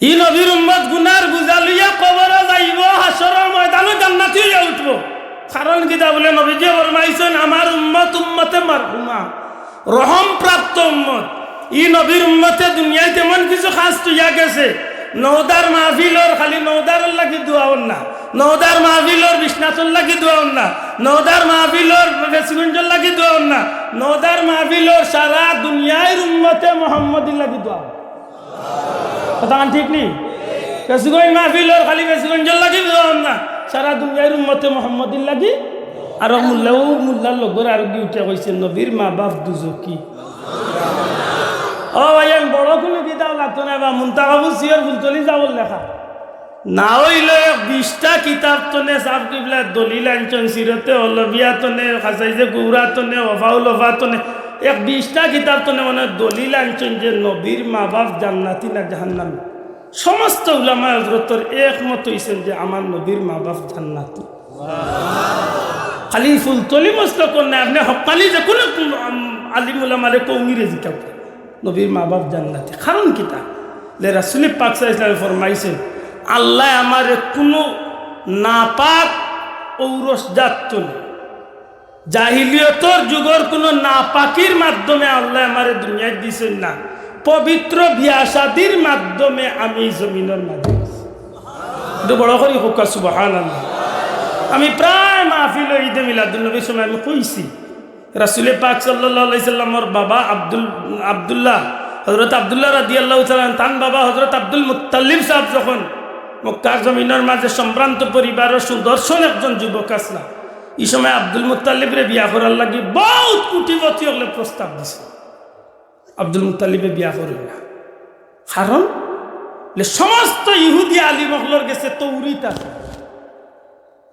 ই নবীর উম্মত গুনার বুঝা লইয়া কবরো যাইবো, হাশরর ময়দানো জান্নাতি অইয়া উঠবো। কারণ কিতা বুলে নবীজিয়ে ফরমাইছইন, "আমার উম্মত উম্মতে মারহুমা, রহমপ্রাপ্ত উম্মত।" ই নবীর উম্মতে দুনিয়াইত এমন কিছু কাজ থইয়া গেছে, নওদার মাহফিলর খালি নওদারর লাগি দোয়া অর না, নওদার মাহফিলর বিশ্বনাথর লাগি দোয়া অর না, নওদার মাহফিলর ফেঞ্চুগঞ্জর লাগি দোয়া অর না, নওদার মাহফিলর সারা দুনিয়ার উম্মতে মুহাম্মদীর লাগি দোয়া অর। কথাখান ঠিক নি? ফেঞ্চুগঞ্জ মাহফিলর খালি ফেঞ্চুগঞ্জর লাগি দোয়া অর না, সারা দুনিয়ার উম্মতে মুহাম্মদীর লাগি। আর অউ মুল্লা, অউ মুল্লার লগর আরোগি উঠিয়া কইছে, "নবীর মা বাপ দুজখি।" ও ভাই, আমি বড় কুনু কিতাব লাগতো না বা মুন্তাখাবুল সিয়র ফুলতলি যাওয়ার লেখা। না অইলে এক বিশটা কিতাব তনে সাব কিবলা দলিল আনছইন, সিরতে অলবিয়া তনে, খাসাইসে কুবরা তনে, ওয়াফাউল ওয়াফা তনে, এক বিশটা কিতাব তনে মানে দলিল আনছইন যে নবীর মা বাপ জান্নাতি না জাহান্নামী। সমস্ত উলামা হজরতর একমত অইছইন যে আমার নবীর মা বাপ জান্নাতি। খালি ফুলতলি মসলকর নায়, আপনে হক্কানি যে কুনু আলিম উলামারে কওমিরে জিকাউক্কা, নবীর মা বাপ জান্নাতি। কারণ কিতা? যে রাসূলে পাক সাল্লাল্লাহু আলাইহি ওয়াসাল্লামে ফরমাইছইন, "আল্লায় আমারে কুনু নাপাক ঔরস জাত থনে, জাহিলিয়তর যুগর কুনু নাপাকির মাধ্যমে আল্লায় আমারে দুনিয়াত দিছইন না, পবিত্র বিয়া শাদির মাধ্যমে আমি জমিনর মাঝে আইছি।" একটু বড় করি কউক্কা সুবহানাল্লাহ। আমি প্রায় মাহফিলো ঈদে মিলাদুন নবীর সময় আমি কইছি, রাসূলে পাক সাল্লাল্লাহু আলাইহি সাল্লামর বাবা আব্দুল, আব্দুল্লাহ, হযরত আব্দুল্লাহ রাদিয়াল্লাহু তাআলা আনহু, তান বাবা হযরত আব্দুল মুত্তালিব সাব যখন মক্কার জমিনর মাঝে সম্ভ্রান্ত পরিবারর সুদর্শন একজন যুবক আছলা, ই সময় আব্দুল মুত্তালিবরে বিয়া করার লাগি বউত কুটিপতি অকলে প্রস্তাব দিছে। আব্দুল মুত্তালিবে বিয়া করইন না। কারণ, যে সমস্ত ইহুদি আলিম অকলর গেছে তৌরিত আছে,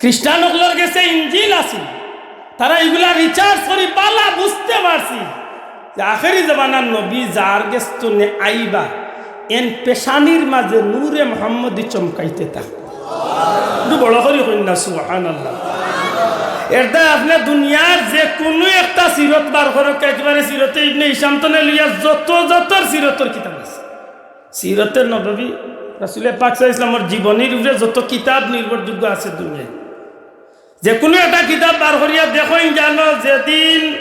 খ্রিস্টান অকলর গেছে ইঞ্জিল আছে, তারা ইগুলা research করি বালা বুঝতে পারছি যে আখেরি জমানার নবী যার গেছ থনে আইবা, এন পেশানির মাঝে নূরে মোহাম্মদী চমকাইতে থাকবো। একটু বড় করি কইন না সুবহানাল্লাহ। এরদায় আপনে দুনিয়ার যে কুনু একটা সিরত বার করউক্কা, একেবারে সিরতে ইবনে হিশাম থনে লইয়া যত যতর সিরতর কিতাব আছে, সিরতে নববী, রাসূলে পাক সাল্লাল্লাহু আলাইহি ওয়াসাল্লামর জীবনীর উপরে যত কিতাব নির্ভরযোগ্য আছে দুনিয়াত, যে কুনু একটা কিতাব বার করিয়া দেখইন জানো, যেদিন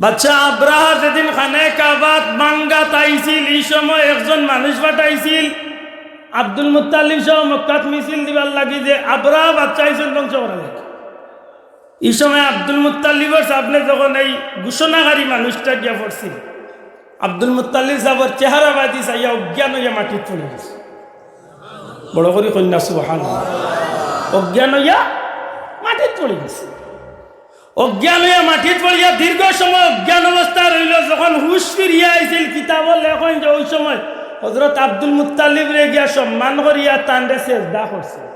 বাদশা আব্রাহা যেদিন খানায়ে কাবাত ভাঙ্গাত আইছিল, ই সময় একজন মানুষ পাঠাইছিল আব্দুল মুত্তালিব সহ মক্কাত মিছিল দিবার লাগি যে আব্রাহা বাদশা আইছইন ধ্বংস করার লাগি। ই সময় আব্দুল মুত্তালিবর সামনে যখন এই ঘোষণাকারী মানুষটা গিয়া পড়ছিল, আব্দুল মুত্তালিব সাবর চেহারা বাদি চাইয়া অজ্ঞান অইয়া মাটিত পড়ি গেছে। বড় করি কইন না সুবহানাল্লাহ। অজ্ঞান অইয়া মাটিত পড়ি গেছে। অজ্ঞান অইয়া মাটিত পড়িয়া দীর্ঘ সময় অজ্ঞান অবস্থায় রইল। যখন হুশ ফিরিয়া আইছিল, কিতাবো লেখইন যে ওই সময় হযরত আব্দুল মুত্তালিবরে গিয়া সম্মান করিয়া তানরে সেজদা করছে।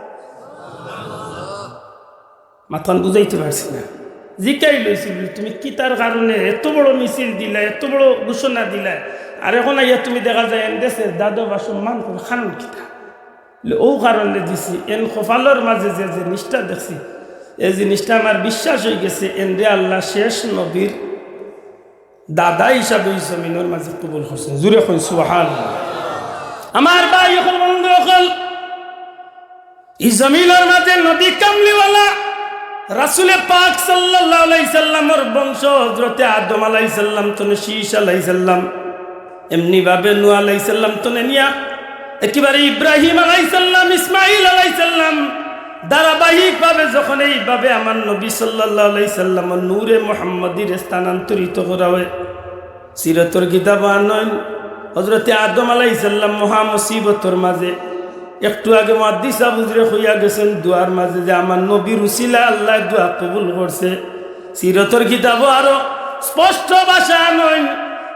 মাতখান বুঝাইতে পারছি না। জিকাইল অইছিল, "তুমি কিতার কারণে এত বড় মিছিল দিলায়, এত বড় ঘোষণা দিলায়, আর এখন আইয়া তুমি দেখা যায় এনরে সেজদা দেও বা সম্মান করো, কারণ কিতা?" বলে, "অউ কারণে দিছি, এন কপালর মাঝে যে জিনিসটা দেখছি, এই জিনিসটা আমার বিশ্বাস অইগেছে, এনরে আল্লায় শেষ নবীর দাদা হিসাবে ই জমিনর মাঝে কবুল করছইন।" জুরে কইন সুবহানাল্লাহ। আমার ভাই অকল, বন্ধু অকল, ই জমিনর মাঝে নবী কামলিওয়ালা রাসূলে পাক সাল্লাল্লাহু আলাইহি সাল্লামর বংশ হযরতে আদম আলাইহিস সালাম থনে শীষ আলাইহিস সালাম, এমনি ভাবে নূহ আলাইহিস সালাম থনে নিয়া একেবারে ইব্রাহিম আলাইহিস সালাম, ইসমাইল আলাইহিস সালাম, ধারাবাহিকভাবে যখন এইভাবে আমার নবী সাল্লাল্লাহু আলাইহি সাল্লামর নূরে মুহাম্মদীরে স্থানান্তরিত করা অয়, সিরতর কিতাবো আনইন, হযরতে আদম আলাইহিস সালাম মহা মুসিবতর মাঝে, একটু আগে মুহাদ্দিস সাব হুজুরে কইয়া গেছইন দোয়ার মাঝে যে আমার নবীর উসিলায় আল্লায় দোয়া কবুল করছে। সিরতর কিতাবো আরো স্পষ্ট ভাষায় আনইন,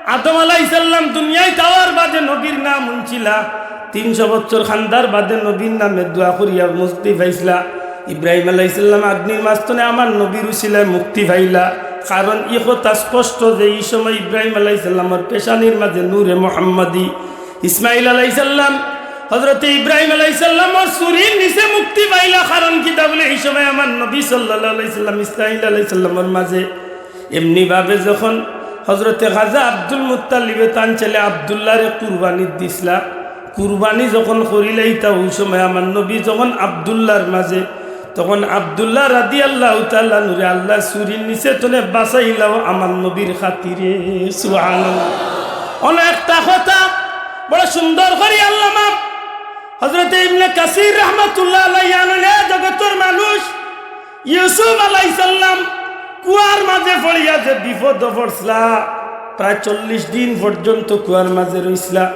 আদম আলাইহিস সালাম দুনিয়াত আওয়ার বাদে নবীর নাম হুনছিলা, তিনশো বছর কান্দার বাদে নবীর নামে দোয়া করিয়া মুক্তি পাইছিলা। ইব্রাহিম আলাইহিস সালাম আগ্নির মাঝ থনে আমার নবীর উসিলায় মুক্তি পাইলা। কারণ ই কথা স্পষ্ট যে ই সময় ইব্রাহিম আলাইহিস সালামর পেশানির মাঝে নূরে মুহাম্মদী, ইসমাইল আলাইহিস সালাম, হযরতে ইব্রাহিম আলাইহিস সালামর ছুরির নিচে মুক্তি পাইলা। কারণ কিতা বলে, ই সময় আমার নবী সাল্লাল্লাহু আলাইহি সাল্লাম ইসমাইল আলাইহিস সালামর মাঝে এমনি ভাবে যখন হযরতে খাজা আব্দুল মুত্তালিবে তান ছেলে আব্দুল্লাহরে কুরবানি দিছলা, কুরবানি যখন করিলাইতা, ওই সময় আমার নবী যখন আব্দুল্লাহর মাঝে, তখন আব্দুল্লাহ রাদিয়াল্লাহু তাআলা আনহুরে আল্লায় ছুরির নিচে থনে বাঁচাইলাও আমার নবীর খাতিরে। সুবহানাল্লাহ। অনেকটা কথা বড় সুন্দর করি আল্লামা হযরতে ইবনে কাসির রহমাতুল্লাহ আলাইহি আনলে জগতর মানুষ ইউসুফ আলাইহিস সালাম কুয়ার মাঝে পড়িয়া যে বিপদ পড়ছলা, প্রায় চল্লিশ দিন পর্যন্ত কুয়ার মাঝে রইছলা,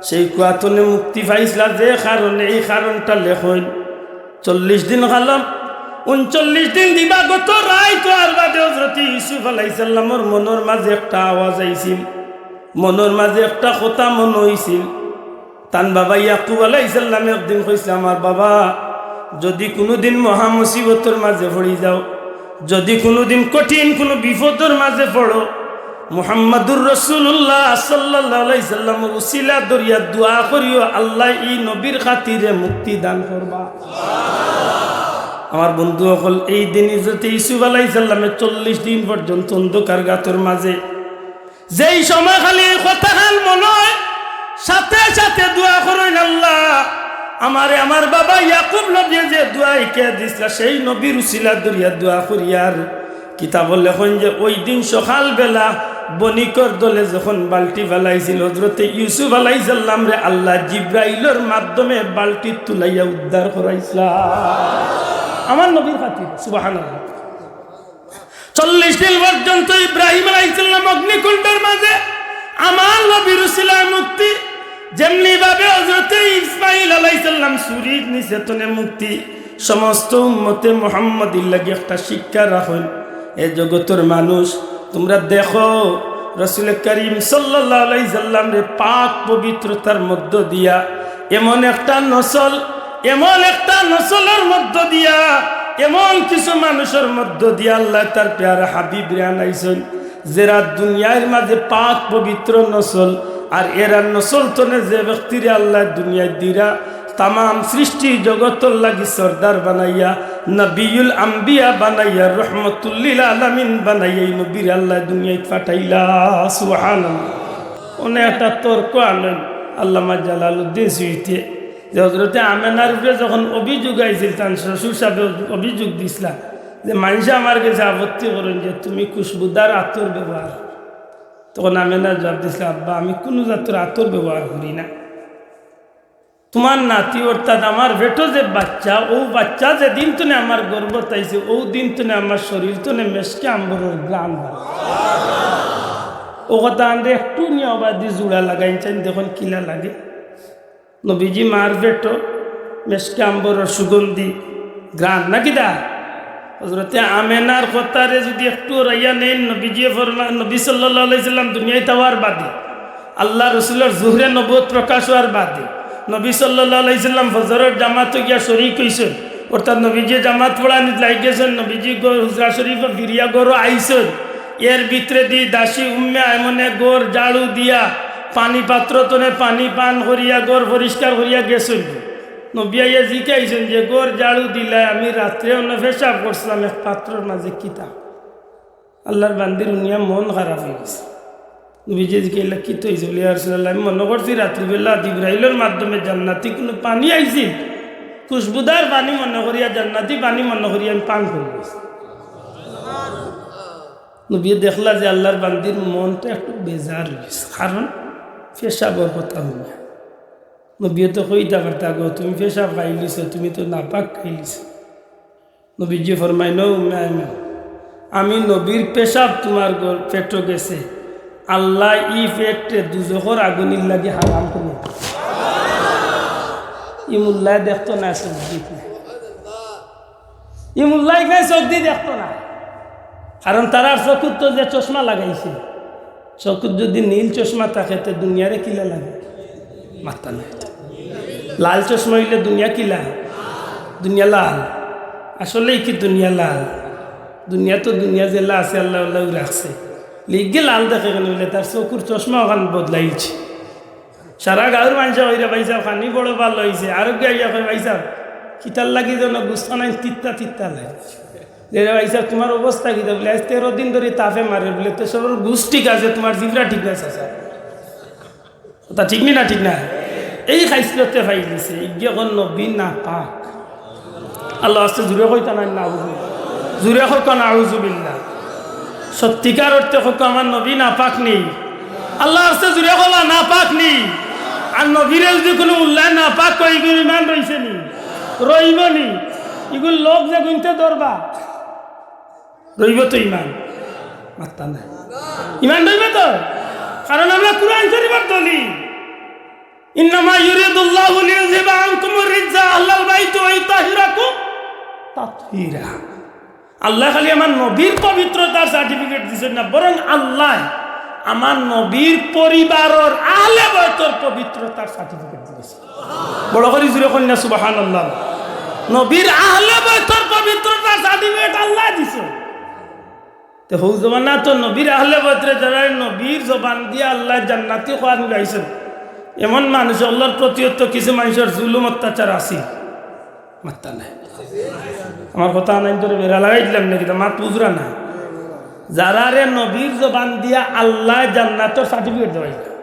সেই কুয়া থনে মুক্তি পাইছলা যে কারণে, এই কারণটা লেখইন। চল্লিশ দিন কালম, ঊনচল্লিশ দিন দিবাগত রাইত অওয়ার বাদে হযরতে ইউসুফ আলাইহিস সালামর মনর মাঝে একটা আওয়াজ আইছিল, মনর মাঝে একটা কথা মনো অইছিল। তান বাবা ইয়াকুব আলাইহিস সালামে একদিন কইছলা, "আমার বাবা, যদি কুনুদিন মহা মুসিবতর মাঝে পড়ি যাও, যদি কুনুদিন কঠিন কুনু বিপদর মাঝে পড়ো, মুহাম্মাদুর রাসূলুল্লাহ সাল্লাল্লাহু আলাইহি সাল্লামর উসিলা ধরিয়া দোয়া করিও, আল্লায় ই নবীর খাতিরে মুক্তি দান করবা।" আমার বন্ধু অকল, এই দিন হযরতে ইউসুফ আলাইহিস সালামে চল্লিশ দিন পর্যন্ত অন্ধকার গাতর মাঝে যেই সময় খালি এই কথাখান মনো অয়, সাথে সাথে দোয়া করইন, "আল্লাহ, আমারে আমার বাবা ইয়াকুব নবীয়ে যে দোয়া হিকাইয়া দিছলা, সেই নবীর উসিলা ধরিয়া দোয়া করিয়ার।" কিতাবো লেখইন যে ওই দিন সকালবেলা বণিকর দলে যখন বালটি ফালাইছিল, হযরতে ইউসুফ আলাইহিস সালামরে আল্লায় জিব্রাইলর মাধ্যমে বালটি তুলাইয়া উদ্ধার করাইছলা আমার নবীর খাতিরে। সুবহানাল্লাহ। চল্লিশ দিন পর্যন্ত ইব্রাহিম আলাইহিস সালাম অগ্নিকুণ্ডর মাঝে আমার নবীর উসিলায় মুক্তি, যেমনি ভাবে হযরতে ইসমাইল আলাইহিস সালাম ছুরির নিচে তনে মুক্তি, সমস্ত উম্মতে মুহাম্মদীর লাগি একটা শিক্ষা রাখইন। এ জগতর মানুষ, তুমরা দেখো, রাসূলে করিম সাল্লাল্লাহু আলাইহি সাল্লামরে পাক পবিত্রতার মধ্য দিয়া এমন একটা নসল, এমন একটা নসলর মধ্য দিয়া, এমন কিছু মানুষর মধ্য দিয়া আল্লায় তার পেয়ারা হাবিবরে আনাইছইন, যেরা দুনিয়ার মাঝে পাক পবিত্র নসল, আর এরার নসল তনে যে ব্যক্তিরে আল্লায় দুনিয়াত দিরা, তামাম সৃষ্টি জগতর লাগি সর্দার বানাইয়া, নবিয়ুল আম্বিয়া বানাইয়া, রহমতুল্লিল আলামিন বানাইয়া এই নবীরে আল্লায় দুনিয়াত পাঠাইলা। সুবহানাল্লাহ। অনে একটা তর্ক আনইন আল্লামা জালালউদ্দিন সুয়ুতিয়ে, যে হযরতে আমেনার উপরে যখন অভিযোগ আইছিল, তান শ্বশুর সাহেবে অভিযোগ দিছলা যে মানষে আমার গেছে আপত্তি করইন যে তুমি খুশবুদার আতর ব্যবহার। তখন আমেনা জবাব দিছলা, "আব্বা, আমি কুনু জাতর আতর ব্যবহার করি না। তুমার নাতি অর্থাৎ আমার পেটো যে বাচ্চা, অউ বাচ্চা যেদিন তনে আমার গর্ভত আইছে, অউ দিন তনে আমার শরীর তনে মেশকে আম্বরর ঘ্রাণ বার অয়।" অউ কথা আনরে একটু নিয়া অবাদি জুড়া লাগাইন চাইন, দেখইন কিলা লাগে। নবীজি মার পেটো মেশকে আম্বরর সুগন্ধি ঘ্রাণ, না কিতা? হযরতে আমেনার কথারে যুদি একটু রাইয়া নেইন, নবীজিয়ে ফরমা-, নবী সাল্লাল্লাহু আলাইহি সাল্লাম দুনিয়াত আওয়ার বাদে, আল্লার রসুলর জুহরে নবুয়ত প্রকাশ অওয়ার বাদে, নবী সাল্লাল্লাহু আলাইহি সাল্লাম ফজরর জামাতো গিয়া শরিক অইছইন, অর্থাৎ নবীজিয়ে জামাত পড়ানিত লাগি গেছইন, নবীজি ঘর-, হুজরা শরিফো ফিরিয়া ঘরো আইছইন, এর ভিতরেদি দাসী উম্মে আইমনে ঘর ঝাড়ু দিয়া পানি পাত্র তনে পানি পান করিয়া ঘর পরিষ্কার করিয়া গেছইন। নবী আইয়া জিকাইছইন যে, "ঘর ঝাড়ু দিলায়, আমি রাত্রে অনো পেশাব করছিলাম এক পাত্রর মাঝে, কিতা?" আল্লার বান্দির হুনিয়া মন খারাপ অইগেছে। নবীজিয়ে জিকাইলা, "কিতা অইছে?" বলে, "ইয়া রাসূলুল্লাহ, আমি মনো করছি রাত্রিবেলা জিব্রাইলর মাধ্যমে জান্নাতি কুনু পানি আইছিল, খুশবুদার পানি মনো করিয়া, জান্নাতি পানি মনো করিয়া আমি পান করি গেছি।" নবীয়ে দেখলা যে আল্লার বান্দির মনটা একটু বেজার অইগেছে, কারণ পেশাবর কথা হুনিয়া। নবীয়ে তো কইতা পারতা, "গো, তুমি পেশাব খাইলিছো, তুমি তো নাপাক খাইলিছো।" নবীজিয়ে ফরমাইন, "ও উম্মে আইমান, আমি নবীর পেশাব তুমার ঘর-, পেটো গেছে, আল্লায় ই পেটরে দুজখর আগুনির লাগি হারাম করি।" ই মুল্লায় দেখতো না, চউখ দি। ই মুল্লায় ইখান চউখ দি দেখতো না, কারণ তারার চকুত তো যে চশমা লাগাইছে, চকুত যুদি নীল চশমা থাকে, তে দুনিয়ারে কিলা লাগে? মাত্তা নাই। লাল চশমা অইলে দুনিয়া কিলা? দুনিয়া লাল। আসলেই কি দুনিয়া লাল? দুনিয়া তো দুনিয়া যেলা আছে, আল্লায় অলাউ রাখছে। লিগে লাল দেখে কেনে অইলে তার চকুর চশমা অখান বদলাইছে। সারা গাউর মানষে কইরা, "ভাইসাব, খানি বড় ভালা অইছে।" আরোগু আইয়া কয়, "ভাইসাব, কিতার লাগি যেন গুস্তা নাই, তিত্তা তিত্তা লাগে।" যে, "ভাইসাব, তুমার অবস্থা কিতা?" বলে, "আইজ তেরো দিন ধরি তাপে মারে।" বলে, "তে সবর গুস ঠিক আছে, তুমার জিবরা ঠিক নাই, চাচা।" কথা ঠিক নি না? ঠিক না? এই খাইছলতে পাইলিছে, ইগিয়ে কর নবী নাপাক। আল্লার ওয়াস্তে জুরে কইতা নায়, নাউজুবিল্লাহ। জুরে কউক্কা, নাউজুবিল্লাহ। সত্যিকার অর্থে কউক্কা, আমার নবী নাপাক নি? আল্লার ওয়াস্তে জুরে কউক্কা, নাপাক নি? আর নবীরে যুদি কুনু মুল্লায় নাপাক কয়, ইগুর ইমান রইছে নি? রইবো নি? ইগুর লগ যে গুনতে ধরবা, রইবো তো ইমান? মাত্তা নাই। ইমান রইবো তো? কারণ আমরা কুরআন শরিফর দলিল, "ইন্নামা ইউরিদুল্লাহু লিইউযহিবা আনকুমুর রিজসা আহলাল বাইতি ওয়া ইউতাহহিরাকুম তাতহীরা।" আল্লায় খালি আমার নবীর পবিত্রতার certificate দিছইন না, বরং আল্লায় আমার নবীর পরিবারর আহলে বয়তর পবিত্রতার certificate দিছইন। বড় করি জুরে কউক্কা না, সুবহানাল্লাহ। নবীর আহলে বয়তর পবিত্রতার certificate আল্লায় দিছইন। তে হউ জমানাত তো নবীর আহলে বয়তরে যারারে নবীর জবান দিয়া আল্লায় জান্নাতি কওয়ান গাইছইন, এমন মানুষ অকলর প্রতিও তো কিছু মানষর জুলুম অত্যাচার আছিল। মাত্তা নাই। আমার কথা নাই তোরে বেড়া লাগাই দিলাম নাকি? তা মাত বুঝরা না। যারারে নবীর জবান দিয়া আল্লায় জান্নাতর certificate দেওয়াইলা,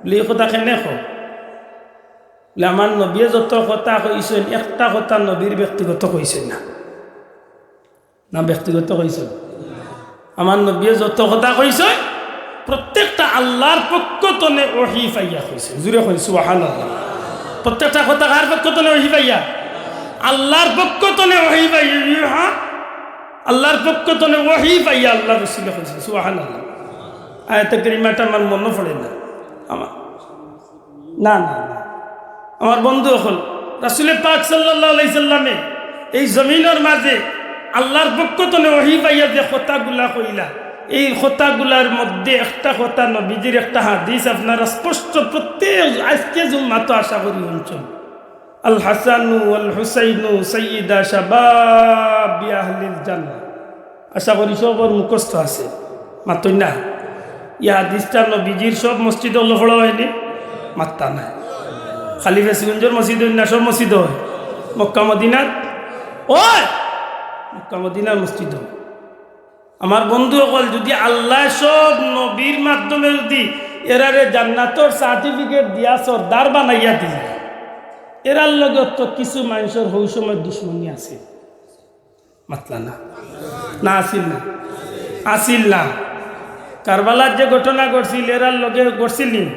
বলে, "ই কথা কেনে কও?" বলে, আমার নবীয়ে যত কথা কইছইন, একটা কথা নবীর ব্যক্তিগত কইছইন না। না, ব্যক্তিগত কইছইন? আমার নবীয়ে যত কথা কইছইন, প্রত্যেকটা আল্লাহর পক্ষ তনে ওহী পাইয়া কইছইন। জুরে কইন, সুবহানাল্লাহ। প্রত্যেকটা কথা কার পক্ষ তনে ওহী পাইয়া? আল্লাহর পক্ষ তনে ওহী পাইয়া। ই হ্যাঁ, আল্লাহর পক্ষ তনে ওহী পাইয়া আল্লাহর রসুলে কইছইন। সুবহানাল্লাহ। আয়াতে কারিমাটা আমার মনো পড়ে না। আমার না, না, না। আমার বন্ধু অকল, রাসুলে পাক সাল্লাল্লাহু আলাইহি সাল্লামে এই জমিনর মাঝে আল্লাহর পক্ষ তনে ওহী পাইয়া যে কথাগুলা কইলা, এই কথাগুলার মধ্যে একটা কথা, নবীজির একটা হাদিস আপনারা স্পষ্ট প্রত্যেক আজকে জুম্মাত আশা করি হুনছইন, "আল হাসানু ওয়াল হুসাইনু সাইয়্যিদা শাবাবি আহলিল জান্নাহ।" আশা করি সবর মুখস্থ আছে। মাতইন না? ই হাদিসটা নবীজির সব মসজিদো পড়া অয়নি? মাত্তা নাই। খালি ফেঞ্চুগঞ্জর মসজিদো অয় না, সব মসজিদো অয়। মক্কা মদিনাত অয়, মক্কা মদিনার মসজিদো অয়। আমার বন্ধু অকল, যুদি আল্লায় সব নবীর মাধ্যমে যুদি এরারে জান্নাতর certificate দিয়া সর্দার বানাইয়া দিলা, এরার লগে তো কিছু মানষর হউ সময় দুশমনি আছে। মাতলা না? না, আছিল না? আছিল না? কারবালার যে ঘটনা ঘটছিল, এরার লগে ঘটছিল নি?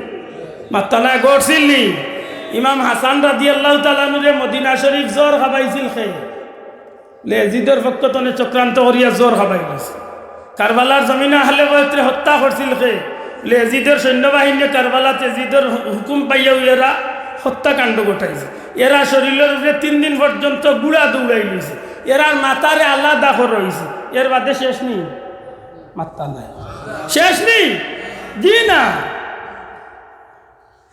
মাতলা না, ঘটছিল নি? ইমাম হাসান রাদিয়াল্লাহু তাআলা আনহুরে মদিনা শরীফ জহর খাবাইছিল কে? লে এজিদর পক্ষ তনে চক্রান্ত করিয়া জহর খাবাই গেছে। কারবালার জমিনো আহলে বয়তরে হত্যা করছিল কে? লে এজিদর সৈন্যবাহিনীয়ে কারবালাত এজিদর হু-, হুকুম পাইয়া এরা হত্যাকাণ্ড ঘটাইছে। এরা শরীলর উপরে তিন দিন পর্যন্ত গুড়া দৌড়াই লইছে। এরার মাথারে আলাদা করা অইছে। এর বাদে শেষ নি? মাত্তা নাই। শেষ নি? জি না।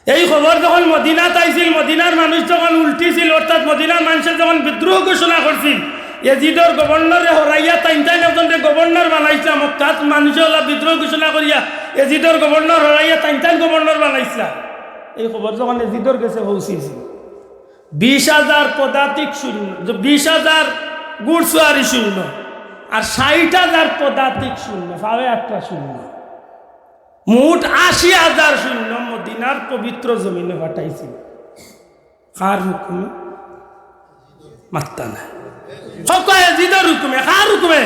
এই খবর যখন মদিনাত আইছিল, মদিনার মানুষ যখন উল্টিছিল, অর্থাৎ মদিনার মানষে যখন বিদ্রোহ ঘোষণা করছিল, এজিদর গভর্নররে হরাইয়া তাইন তাইন একজনরে গভর্নর বানাইছলা। মক্কাত মানষে অলা বিদ্রোহ ঘোষণা করিয়া এজিদর গভর্নর হরাইয়া তাইন তাইন গভর্নর বানাইছলা। এই খবর যখন এজিদর গেছে পৌঁছিছিল, বিশ হাজার পদাতিক সৈন্য, বিশ হাজার ঘুড়সওয়ারি সৈন্য আর ষাইট হাজার পদাতিক সৈন্য, সাড়ে আটটা সৈন্য, মোট আশি হাজার সৈন্য মদিনার পবিত্র জমিনো পাঠাইছিল। কার হুকুমে? মাত্তা নাই। কউক্কা, এজিদর হুকুমে। কার হুকুমে?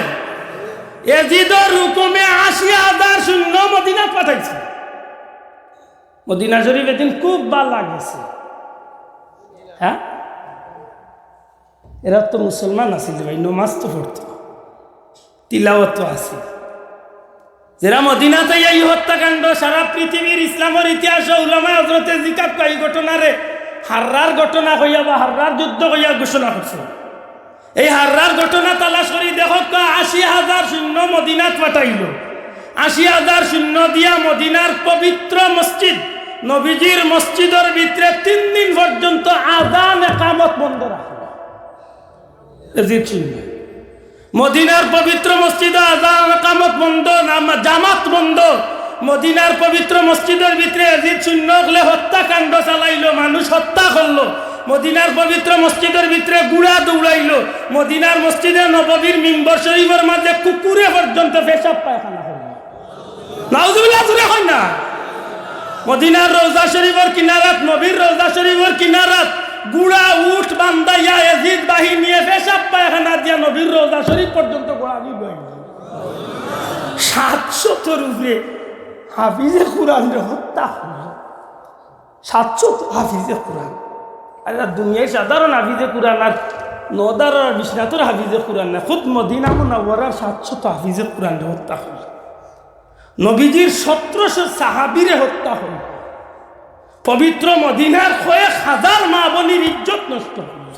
এজিদর হুকুমে আশি হাজার সৈন্য মদিনাত পাঠাইছিল। মদিনা শরীফ এদিন খুব ভালা গেছে। হ্যাঁ, এরা তো মুসলমান আছিল রে ভাই, নমাজ তো পড়তো, তিলাওয়াত তো আছিল। যেরা মদিনাত আইয়া ই হত্যাকাণ্ড, সারা পৃথিবীর ইসলামর ইতিহাসো উলামায়ে হজরতে জিকার কয় ই ঘটনারে হাররার ঘটনা কইয়া বা হাররার যুদ্ধ কইয়া ঘোষণা করছে। এই হাররার ঘটনা তালাশ করি দেখউক্কা, আশি হাজার সৈন্য মদিনাত পাঠাইলো। আশি হাজার সৈন্য দিয়া মদিনার পবিত্র মসজিদ, নবীজির মসজিদর ভিতরে তিন দিন পর্যন্ত আজান একামত বন্ধ রাখলো। এজিদ সৈন্য। মদিনার পবিত্র মসজিদো আজান একামত বন্ধ, নাম-, জামাত বন্ধ। মদিনার পবিত্র মসজিদর ভিতরে এজিদ সৈন্য অকলে হত্যাকাণ্ড চালাইলো, মানুষ হত্যা করলো। মদিনার পবিত্র মসজিদর ভিতরে গুড়া দৌড়াইলো। মদিনার মসজিদে নববীর মিম্বর শরীফর মাঝে কুকুরে পর্যন্ত পেশাব পায়খানা করলো। নাউজুবিল্লাহ, জুরে কইন না। মদিনার রওজা শরীফর কিনারাত, নবীর রওজা শরীফর কিনারাত গুড়া উট বান্ধাইয়া এজিদ বাহিনীয়ে পেশাব পায়খানা দিয়া নবীর রওজা শরীফ পর্যন্ত গোড়ানি লইল। সাতশতর উপরে হাফিজে কোরআনরে হত্যা করলো। সাতশত হাফিজে কোরআন। আর এরা দুনিয়ার সাধারণ হাফিজে কোরআন আর নদারর আর বিশ্বনাথর হাফিজে কোরআন না, খুদ মদিনা মুনাওয়ারার সাতশত হাফিজে কোরআনরে হত্যা করলো। নবীজির সতেরোশো সাহাবীরে হত্যা করলো। পবিত্র মদিনার কয়েক হাজার মা বনির ইজ্জত নষ্ট করলো।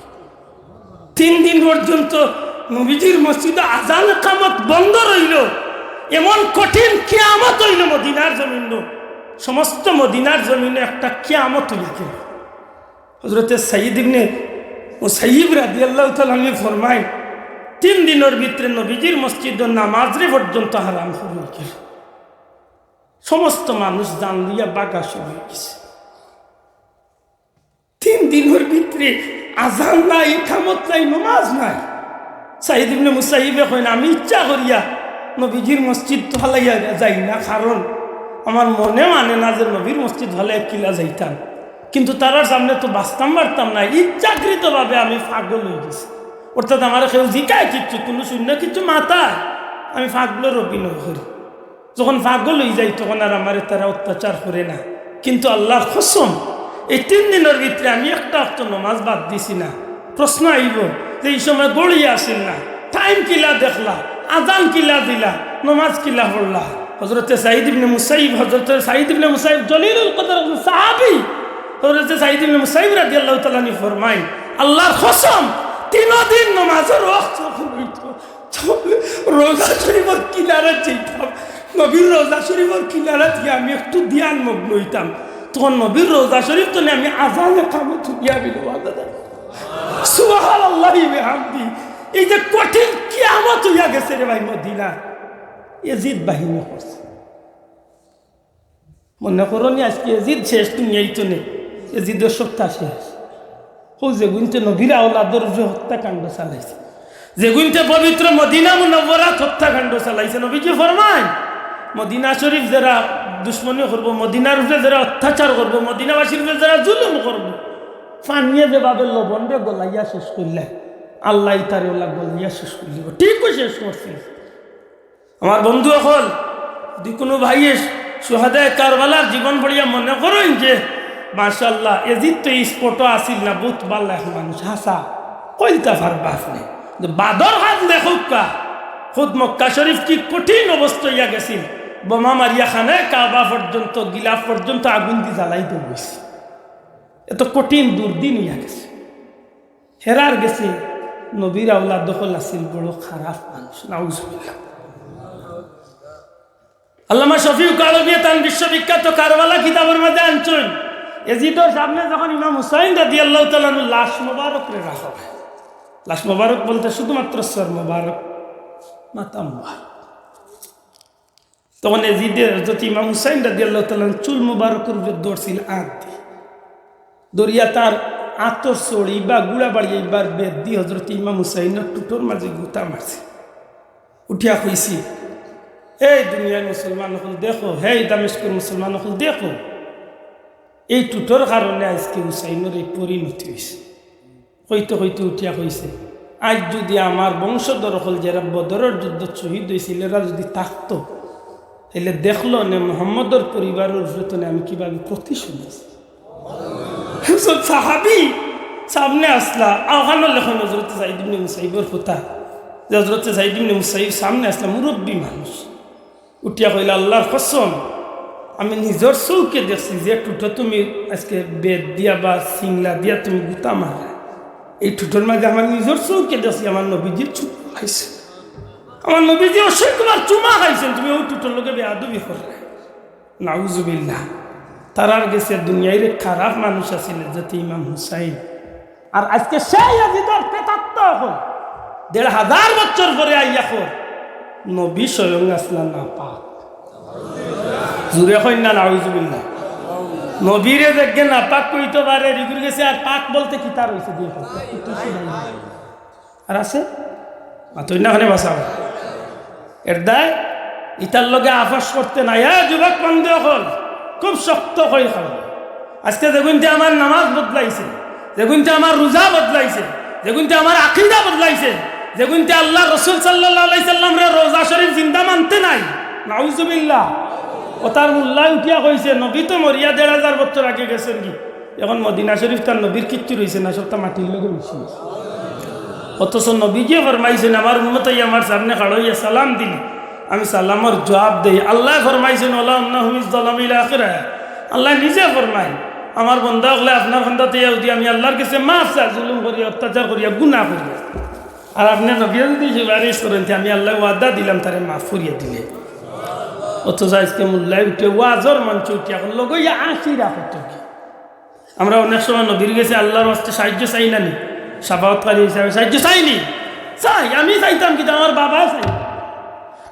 তিন দিন পর্যন্ত নবীজির মসজিদো আজান একামত বন্ধ রইলো। এমন কঠিন কিয়ামত অইলো মদিনার জমিনো, সমস্ত মদিনার জমিনো একটা কিয়ামত অইয়া গেলো। হজরতে সাইয়্যিদ ইবনে মুসাইয়্যিব রাদিয়াল্লাহু তাআলা আনহু ফরমাইন, তিন দিনর ভিতরে নবীজির মসজিদো নামাজরে পর্যন্ত হারাম করি দিল। সমস্ত মানুষ জান লইয়া ভাগা শুরু অই গেছে। তিন দিনর ভিতরে আজান নাই, ইকামত নাই, নমাজ নাই। সাইয়্যিদ ইবনে মুসাইয়্যিবে কইন, "আমি ইচ্ছা করিয়া নবীজির মসজিদ ফালাইয়া যাই না, কারণ আমার মনে মানে না যে নবীর মসজিদ ফালাইয়া কিলা যাইতাম।" কিন্তু তারার সামনে তো বাঁচতাম পারতাম না, ইচ্ছাকৃতভাবে আমি পাগল অই গেছি। অর্থাৎ আমারে কেউ জিকায় কিচ্ছু, কুনু শূন্য কিচ্ছু মাতায়, আমি পাগলর অভিনয় করি। যখন পাগল অই যাই, তখন আর আমারে তারা অত্যাচার করে না। কিন্তু আল্লাহর কসম, এই তিন দিনর ভিতরে আমি একটা অক্ত নমাজ বাদ দিছি না। প্রশ্ন আইব যে এই সময় ঘড়ি আছিল না, টাইম কিলা দেখলা, আজান কিলা দিলা, নমাজ কিলা পড়লা? হযরতে সাঈদ ইবনে মুসাইয়িব, হযরতে সাঈদ ইবনে মুসাইয়িব জলিলুল কদর সাহাবী, হযরতে সাঈদ ইবনে মুসাইয়িব রাদিয়াল্লাহু তাআলা আনহু ফরমাইন, আল্লাহর কসম, তিন দিন নমাজর ওয়াক্ত যখন অইতো, রওজা শরীফর কিনারাত যাইতাম, নবীর রওজা শরীফর কিনারাত গিয়া আমি একটু ধ্যান মগ্ন অইতাম। তখন নবীর রওজা শরীফ তনে আমি আজান একামত হুনিয়া আমি নমাজ আদায় করতাম। সুবহানাল্লাহি বিহামদি। এই যে কঠিন কিয়ামত অইয়া গেছে রে ভাই মদিনা, এজিদ বাহিনী করছে। মনে করো নি আজকে এজিদ শেষ, দুনিয়াইত নেই, এজিদর সত্তা শেষ। ও যেগুইনতে নবীর আওলাদর উপরে হত্যাকাণ্ড চালাইছে, যেগুইনতে পবিত্র মদিনা মুনাওয়ারাত হত্যাকাণ্ড চালাইছে, নবীজি ফরমাইন, মদিনা শরীফ যেরা দুশমনি করব, মদিনার উপরে যেরা অত্যাচার করব, মদিনাবাসীর উপরে যেরা জুলুম করব, পানিয়ে যেভাবে লবণরে গলাইয়া শেষ করলে, আল্লাহ ইতারে ওলা গলাইয়া শেষ করলিব। ঠিকও শেষ করছে। আমার বন্ধু অকল, যদি কুনু ভাইয়ে শুহাদায়ে কারবালার জীবন পড়িয়া মনে করইন যে, মাশাআল্লাহ, এজিদ তো ই স্পটো আছিল না, বহুত ভালা এক মানুষ, হাছা, কইলতা পারবা আপনে। যে বাদর হাত লেখউক্কা, খুদ মক্কা শরীফ কি কঠিন অবস্থা অইয়া গেছিল, বোমা মারিয়া খানায়ে কাবা পর্যন্ত, গিলাফ পর্যন্ত আগুন দি জ্বালাই দেওয়া অইছে। এত কঠিন দুর্দিন অইয়া গেছে। হেরার গেছে নবীর আওলাদ অকল আছিল বড় খারাপ মানুষ, নাউজুবিল্লাহ। আল্লামা শফিউক আরবিয়ে তান বিশ্ববিখ্যাত কারবালা কিতাবর মাঝে আনছইন, এজিদর সামনে যখন ইমাম হুসাইন রাদিয়াল্লাহু তাআলা আনহুর লাশ মোবারকরে রাখা অয়, লাশ মোবারক বলতে শুধুমাত্র সর মোবারক, মাথা মোবারক, তখন এজিদে হযরত ইমাম হুসাইন রাদিয়াল্লাহু তাআলা আনহুর চুল মোবারকর উপরে ধরছিল আত দি। ধরিয়া তার আতর ছড়ি বা গুড়া বাড়িয়া ইবার বেত দি হযরত ইমাম হুসাইনর টুটর মাঝে গুতা মারছে। উঠিয়া কইছে, "এই দুনিয়ার মুসলমান অকল দেখো, হে দামেস্কর মুসলমান অকল দেখো, এই টুটর কারণে আজকে হুসাইনর এই পরিণতি অইছে।" কইতে কইতে উঠিয়া কইছে, "আইজ যদি আমার বংশধর অকল যেরা বদরর যুদ্ধত শহীদ অইছিল, এরা যদি থাকতো, তাইলে দেখলো নে মোহাম্মদর পরিবারর উপরে তনে আমি কিভাবে প্রতিশোধ নিছি।" একজন সাহাবী সামনে আসলা, আওখানো লেখইন হযরতে সাঈদ ইবনে মুসাইয়িবর কথা, যে হযরতে সাঈদ ইবনে মুসাইয়িব সামনে আসলা, মুরব্বী মানুষ। উঠিয়া কইলা, "আল্লাহর কসম, আমি নিজর চউখে দেখছি যে টুটো তুমি আজকে বেত দিয়া বা সিংলা দিয়া তুমি গুতা মারলা, এই টুটোর মাঝে আমার নিজর চউখে দেখছি আমার নবীজি চুমা খাইছে। আমার নবীজি অসংখ্যবার চুমা খাইছইন, তুমি অউ টুটোর লগে বেয়াদবি করলায়।" নাউজুবিল্লাহ। তারার গেছে দুনিয়াইর এক খারাপ মানুষ আছিল হযরতে ইমাম হুসাইন। আর আজকে সেই এজিদর প্রেতাত্মা অকল দেড় হাজার বছর পরে আইয়া কর, নবী স্বয়ং আসলা নাপাক। জুরে কইন না, নাউজুবিল্লাহ। নবীরে যেগিয়ে নাপাক কইতো পারে, রিগুর গেছে আর পাক বলতে কিতা রইছে? দিয়া কও। আর আছে? মাতইন না, অখানে বাঁচাও। এর দায় ইতার লগে আপস করতে নাই। এ যুবক বন্ধু অকল, খুব শক্ত করি খাও। আজকে যেগুইনতে আমার নামাজ বদলাইছে, যেগুইনতে আমার রোজা বদলাইছে, যেগুইনতে আমার আকিদা বদলাইছে, যেগুইনতে আল্লাহর রসুল সাল্লাল্লাহু আলাইহি সাল্লামরে রওজা শরীফ জিন্দা মানতে নাই, নাউজুবিল্লাহ। অতার মোল্লায় উঠিয়া কইছে, "নবী তো মরিয়া দেড় হাজার বছর আগে গেছইন গি, এখন মদিনা শরীফ তার নবীর কিচ্ছু রইছে না, সবটা মাটির লগে মিশি গেছে।" অথচ নবীজিয়ে ফরমাইছইন, "আমার উম্মত অইয়া আমার সামনে খাড়া অইয়া সালাম দিলে আমি সালামর জুয়াব দেই।" আল্লায় ফরমাইছইন, "ওয়ালাউ আন্নাহুম ইজ জালামু" ইলা আখির আয়াত। আল্লায় নিজে ফরমাইন, "আমার বন্দা অকলে আপনার কান্দাত আইয়া যুদি আমি আল্লাহর গেছে মাফ চায়, জুলুম করিয়া, অত্যাচার করিয়া, গুনা করিয়া, আর আপনে নবীয়ে যুদি সুপারিশ করইন, তে আমি আল্লায় ওয়াদা দিলাম তারে মাফ করিয়া দিলে।" অথচ আজকে মোল্লায় উঠে ওয়াজর মঞ্চে উঠিয়া এখন লগইয়া আশি রাখত কি। আমরা অনেক সময় নবীর গেছে আল্লাহর ওয়াস্তে সাহায্য চাই না নি? শাফাআতকারী হিসাবে সাহায্য চাই নি? চাই। আমি চাইতাম কিতা, আমার বাবা চাই।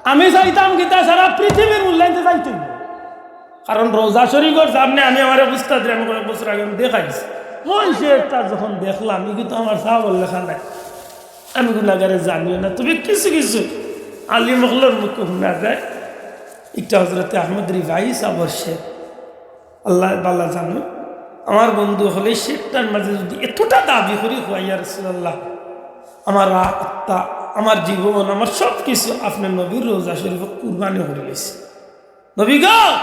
আমি চাইতাম কিতা, সারা পৃথিবীর মোল্লাইন্তে চাইতই। কারণ রওজা শরীফর সামনে আমি আমার এক উস্তাদরে আমি কয়েক বছর আগে আমি দেখাইছি। মন সে একটা যখন দেখলাম, ই কিন্তু আমার সাহাবর লেখা নাই। আমি গুনাগারে জানিও না, তবে কিছু কিছু আলিম অকলর মুখে হুনা যায়। একটা হযরতে আহমদ রিফাই সাবর শের, আল্লায় ভালা জানইন। আমার বন্ধু অকল, এই শেখটার মাঝে যদি এতটা দাবি করি, "ইয়া রাসূলুল্লাহ, আমার আত্মা, আমার জীবন, আমার সব কিছু আপনার নবীর রওজা শরীফ কুরবানি করি লাইছি। নবী গো,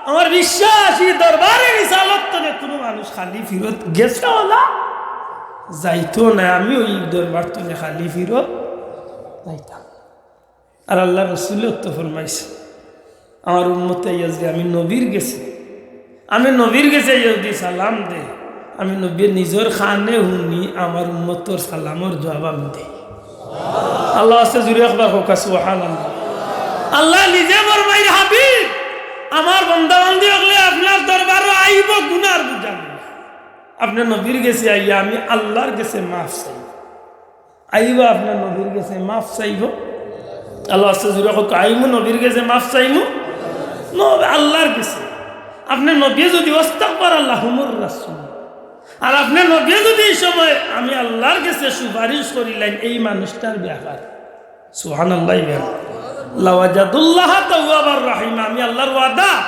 আমার বিশ্বাস, এই দরবারে রিসালত তনে কোনো মানুষ খালি ফিরত গেছে ওলা যাইতো না, আমি ওই দরবার তনে খালি ফিরত যাইতাম।" আর আল্লাহর রসুলে তো ফরমাইছে, "আমার উম্মতে আইয়া যদি আমি নবীর গেছে, আমি নবীর গেছে আইয়া যদি সালাম দে, আমি নবীয়ে নিজর কানে হুনি আমার উম্মতর সালামর জবাব আমি দেই।" আল্লাহ আছে, জুরে একবার কউক্কা, সুবহানাল্লাহ। আল্লাহ নিজে ফরমাইর, "হাবিব, আমার বন্দা বান্দি অকলে আপনার দরবারো আইবো গুনার বুঝা লইয়া। আপনে নবীর গেছে আইয়া আমি আল্লাহর গেছে মাফ চাইবো।" আইবো আপনার নবীর গেছে মাফ চাইবো। আল্লাহ আছে, জুরে কউক্কা, "আইমু নবীর গেছে মাফ চাইমু।" ন-, আল্লাহর গেছে। আপনে নবীয়ে যদি ওয়াস্তাগফারা লাহুমুর রাসূল, আর আপনে নবীয়ে যদি এই সময় আমি আল্লাহর গেছে সুপারিশ করিলাইন এই মানুষটার ব্যাপার, সুবহানাল্লাহ, ইবেন, "লাওয়াজাদুল্লাহা তাওয়াবার রাহিমা", আমি আল্লাহর ওয়াদা,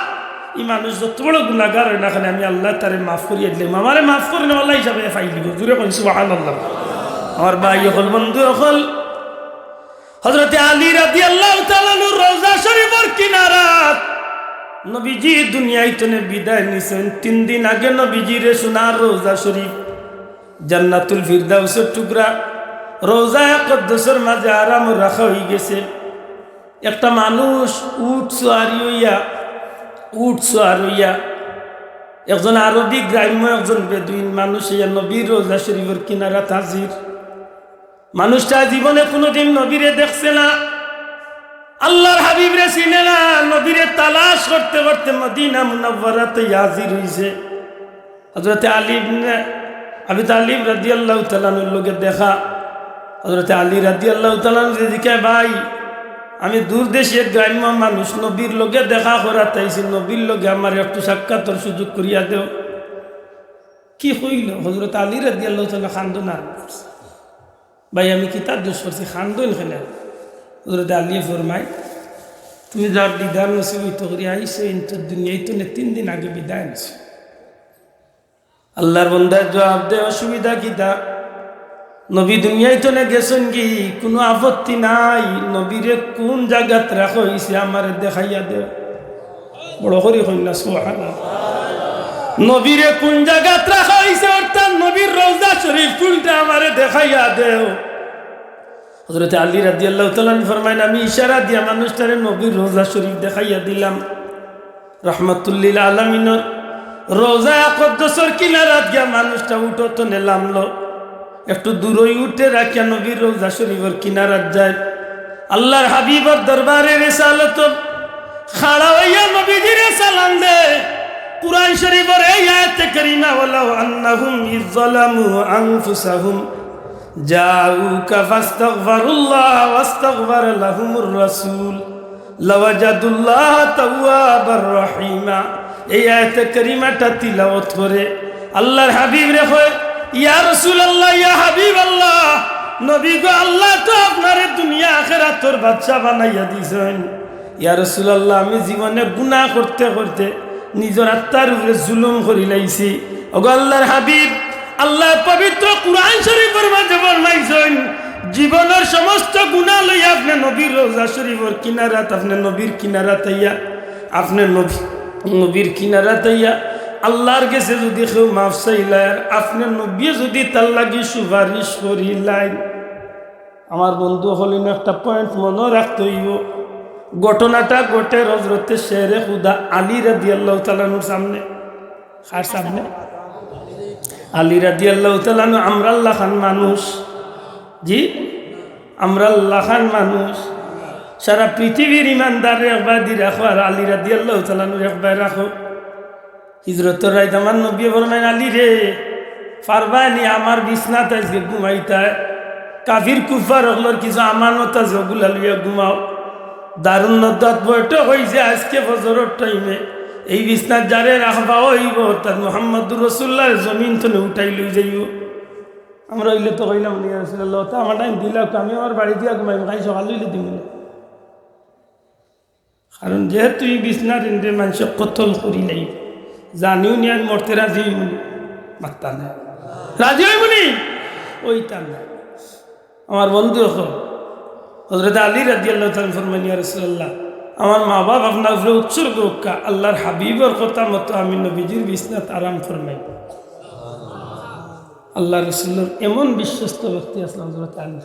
এই মানুষ যত বড় গুনাগার অয় না কেনে, আমি আল্লাহ তারে মাফ করিয়া দিলাম, আমারে মাফ করি নেওয়ালা হিসাবে পাইলিবো। জুরে কইন, সুবহানাল্লাহ। আমার ভাই অকল, বন্ধু অকল, হযরতে আলী রাদিয়াল্লাহু তাআলা আনহুর রওজা শরীফর কিনারাত নবীজি দুনিয়াই তনে বিদায় নিছেন। তিন দিন আগে নবীজিরে সোনার রওজা শরীফ, জান্নাতুল ফিরদাউসর টুকরা, রওজায়ে আকদ্দসর মাঝে আরামো রাখা অইগেছে। একটা মানুষ উট সোয়ারি অইয়া, উট সোয়ার অইয়া, একজন আরবি গ্রাম্য, একজন বেদুইন মানুষ অইয়া নবীর রওজা শরীফর কিনারাত হাজির। মানুষটা জীবনে কুনুদিন নবীরে দেখছে না, আল্লাহর হাবিবরে চিনে না, নবীরে তালাশ করতে করতে মদিনা মুনাওয়ারাত হাজির অইছে। হযরতে আলী ইবনে আবি তালিব রাদিয়াল্লাহু তাআলা আনহুর লগে দেখা। হযরতে আলী রাদিয়াল্লাহু তাআলা আনহু জিকায়, "ভাই, আমি দূরদেশি এক গ্রাম্য মানুষ, নবীর লগে দেখা করাত আইছি, নবীর লগে আমার একটু সাক্ষাতর সুযোগ করিয়া দেও।" কি কইল? হযরত আলী রাদিয়াল্লাহু তাআলা আনহু কান্দন আরম্ভ করছে। "ভাই, আমি কিতা দোষ করছি, কান্দইন কেনে?" হযরত আলীয়ে ফরমাইন, "তুমি যার দিদার নসিব অইতো করি আইছো, ইন তো দুনিয়াই তনে তিন দিন আগে বিদায় নিছো।" আল্লাহর বন্দায় জবাব দে, "অসুবিধা কিতা? নবী দুনিয়াই তনে গেছইন গি, কুনু আপত্তি নাই। নবীরে কুন জাগাত রাখা অইছে আমারে দেখাইয়া দেও।" বড় করি কইন না, সুবহানাল্লাহ। "নবীরে কুন জাগাত রাখা অইছে, অর্থাৎ নবীর রওজা শরীফ কুনটা আমারে দেখাইয়া দেও।" হযরতে আলী রাদিয়াল্লাহু তাআলা আনহু ফরমাইন, "আমি ইশারা দিয়া মানুষটারে নবীর রওজা শরীফ দেখাইয়া দিলাম।" রহমাতুল্লিল আলামিনর রওজায়ে আকদ্দসর কিনারাত গিয়া মানুষটা উটো তনে লামলো। একটু দূরই উটে রাখিয়া নবীর রওজা শরীফর কিনারাত যায়। আল্লাহর হাবিবর দরবারে রিসালত খাড়া অইয়া নবীজিরে সালাম দে। কুরআন শরীফর এই আয়াতে কারিমা, "ওয়ালাউ আন্নাহুম ইয যালামু আনফুসাহুম জাউকা ফাস্তাগফিরুল্লাহ ওয়াস্তাগফারা লাহুমুর রাসূল লাওয়াজাদুল্লাহ তাওয়াবার রহিমা।" এই আয়াতে কারিমাটা তিলাওয়াত করে আল্লাহর হাবিবরে কয়, "ইয়া রাসূলুল্লাহ, ইয়া হাবিবাল্লাহ, নবী গো, আল্লাহ তো আপনারে দুনিয়া আখিরাতর বাদশা বানাইয়া দিছইন। ইয়া রাসূলুল্লাহ, আমি জীবনে গুনাহ করতে করতে নিজর আত্মার উপরে জুলুম করিলাইছি। ওগো আল্লাহর হাবিব, আল্লাহ পবিত্র কুরআন শরীফর মাঝে ফরমাইছইন, জীবনর সমস্ত গুনাহ লইয়া আপনে নবীর রওজা শরীফর কিনারাত, আপনে নবীর কিনারাত আইয়া, আপনে নবী, নবীর কিনারাত আইয়া আল্লাহর গেছে যদি কেউ মাফ চাইলায়, আর আপনে নবীয়ে যদি তার লাগি সুপারিশ করিলাইন।" আমার বন্ধু অকল, ইনো একটা point মনো রাখতে অইবো। ঘটনাটা ঘটে হযরতে শেরে খুদা আলী রাদিয়াল্লাহু তাআলা আনহুর সামনে। কার সামনে? আলী রাদিয়াল্লাহু তাআলা আনহু আমরার লাখান মানুষ। জি, আমরার লাখান মানুষ। সারা পৃথিবীর ইমানদাররে একবায়দি রাখো, আর আলী রাদিয়াল্লাহু তাআলা আনহুরে একবায় রাখো। হিজরতর রাইত আমার নবীয়ে ফরমাইন, "আলী রে, পারবায়নি আমার বিছনাত আইজকে ঘুমাইতায়? কাফির কুফফার অকলর কিছু আমানত আছে, অগুলা লইয়া ঘুমাও।" দারুন নদওয়াত বৈঠক অইছে আইজকে ফজরর টাইমে, এই বিছনাত যারে রাখবা অইবো, অর্থাৎ মুহাম্মাদুর রাসূলুল্লাহরে জমিন তনে উঠাই লই যাইবো। আমরা অইলে তো কইলাম, "ইয়া রাসূলুল্লাহ, তা আমার টাইম দিলাউক্কা, আমি আমার বাড়ি দিয়া ঘুমাইমু, কাইল সকাল অইলে দিমু।" কারণ যেহেতু ই বিছনার ইনরে মানষে কতল করিলাইবো, জানিও নি আর মরতে রাজি অইমুনি? মাত্তা নাই। রাজি অইমুনি? ওইটা না। আমার বন্ধু অকল, হযরত আলী রাদিয়াল্লাহু তাআলা ফরমাইন, "ইয়া রাসূলুল্লাহ, আমার মা-বাপ আপনার উপরে উৎসর্গ অউক্কা, আল্লাহর হাবিবর কথা মতো আমি নবীজির বিছনাত আরাম ফরমাই।" আল্লাহর রাসূলর এমন বিশ্বস্ত ব্যক্তি আছলা হযরত আলী।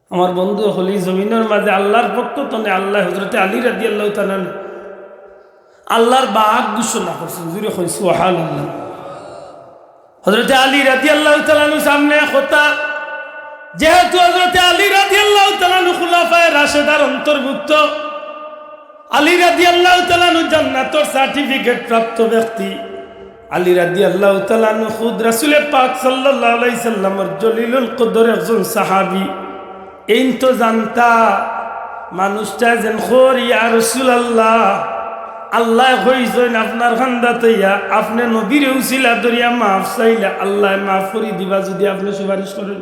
আমার বন্ধু অকল, ই জমিনর মাঝে আল্লাহর পক্ষ তনে আল্লায় হযরত আলী রাদিয়াল্লাহু তাআলা আনহু আল্লাহর বাগ ঘোষণা করছইন। জুরে কইন সুবহানাল্লাহ। হযরত আলী রাদিয়াল্লাহু তাআলা আনহুর সামনে কথা, যেহেতু হযরত আলী রাদিয়াল্লাহু তাআলা আনহু খুলাফায়ে রাশেদার অন্তর্ভুক্ত, আলী রাদিয়াল্লাহু তাআলা আনহু জান্নাতর সার্টিফিকেট প্রাপ্ত ব্যক্তি, আলী রাদিয়াল্লাহু তাআলা আনহু খুদ রাসূলে পাক সাল্লাল্লাহু আলাইহি সাল্লামর জলিলুল কদর একজন সাহাবী। এইন তো জানতা, মানুষটা যেন কর, "ইয়া রাসূলুল্লাহ, আল্লায় কইছইন আপনার কান্দাত আইয়া, আপনে নবীরে উছিলা ধরিয়া মাফ চাইলা, আল্লায় মাফ করি দিবা যুদি আপনে সুপারিশ করইন।"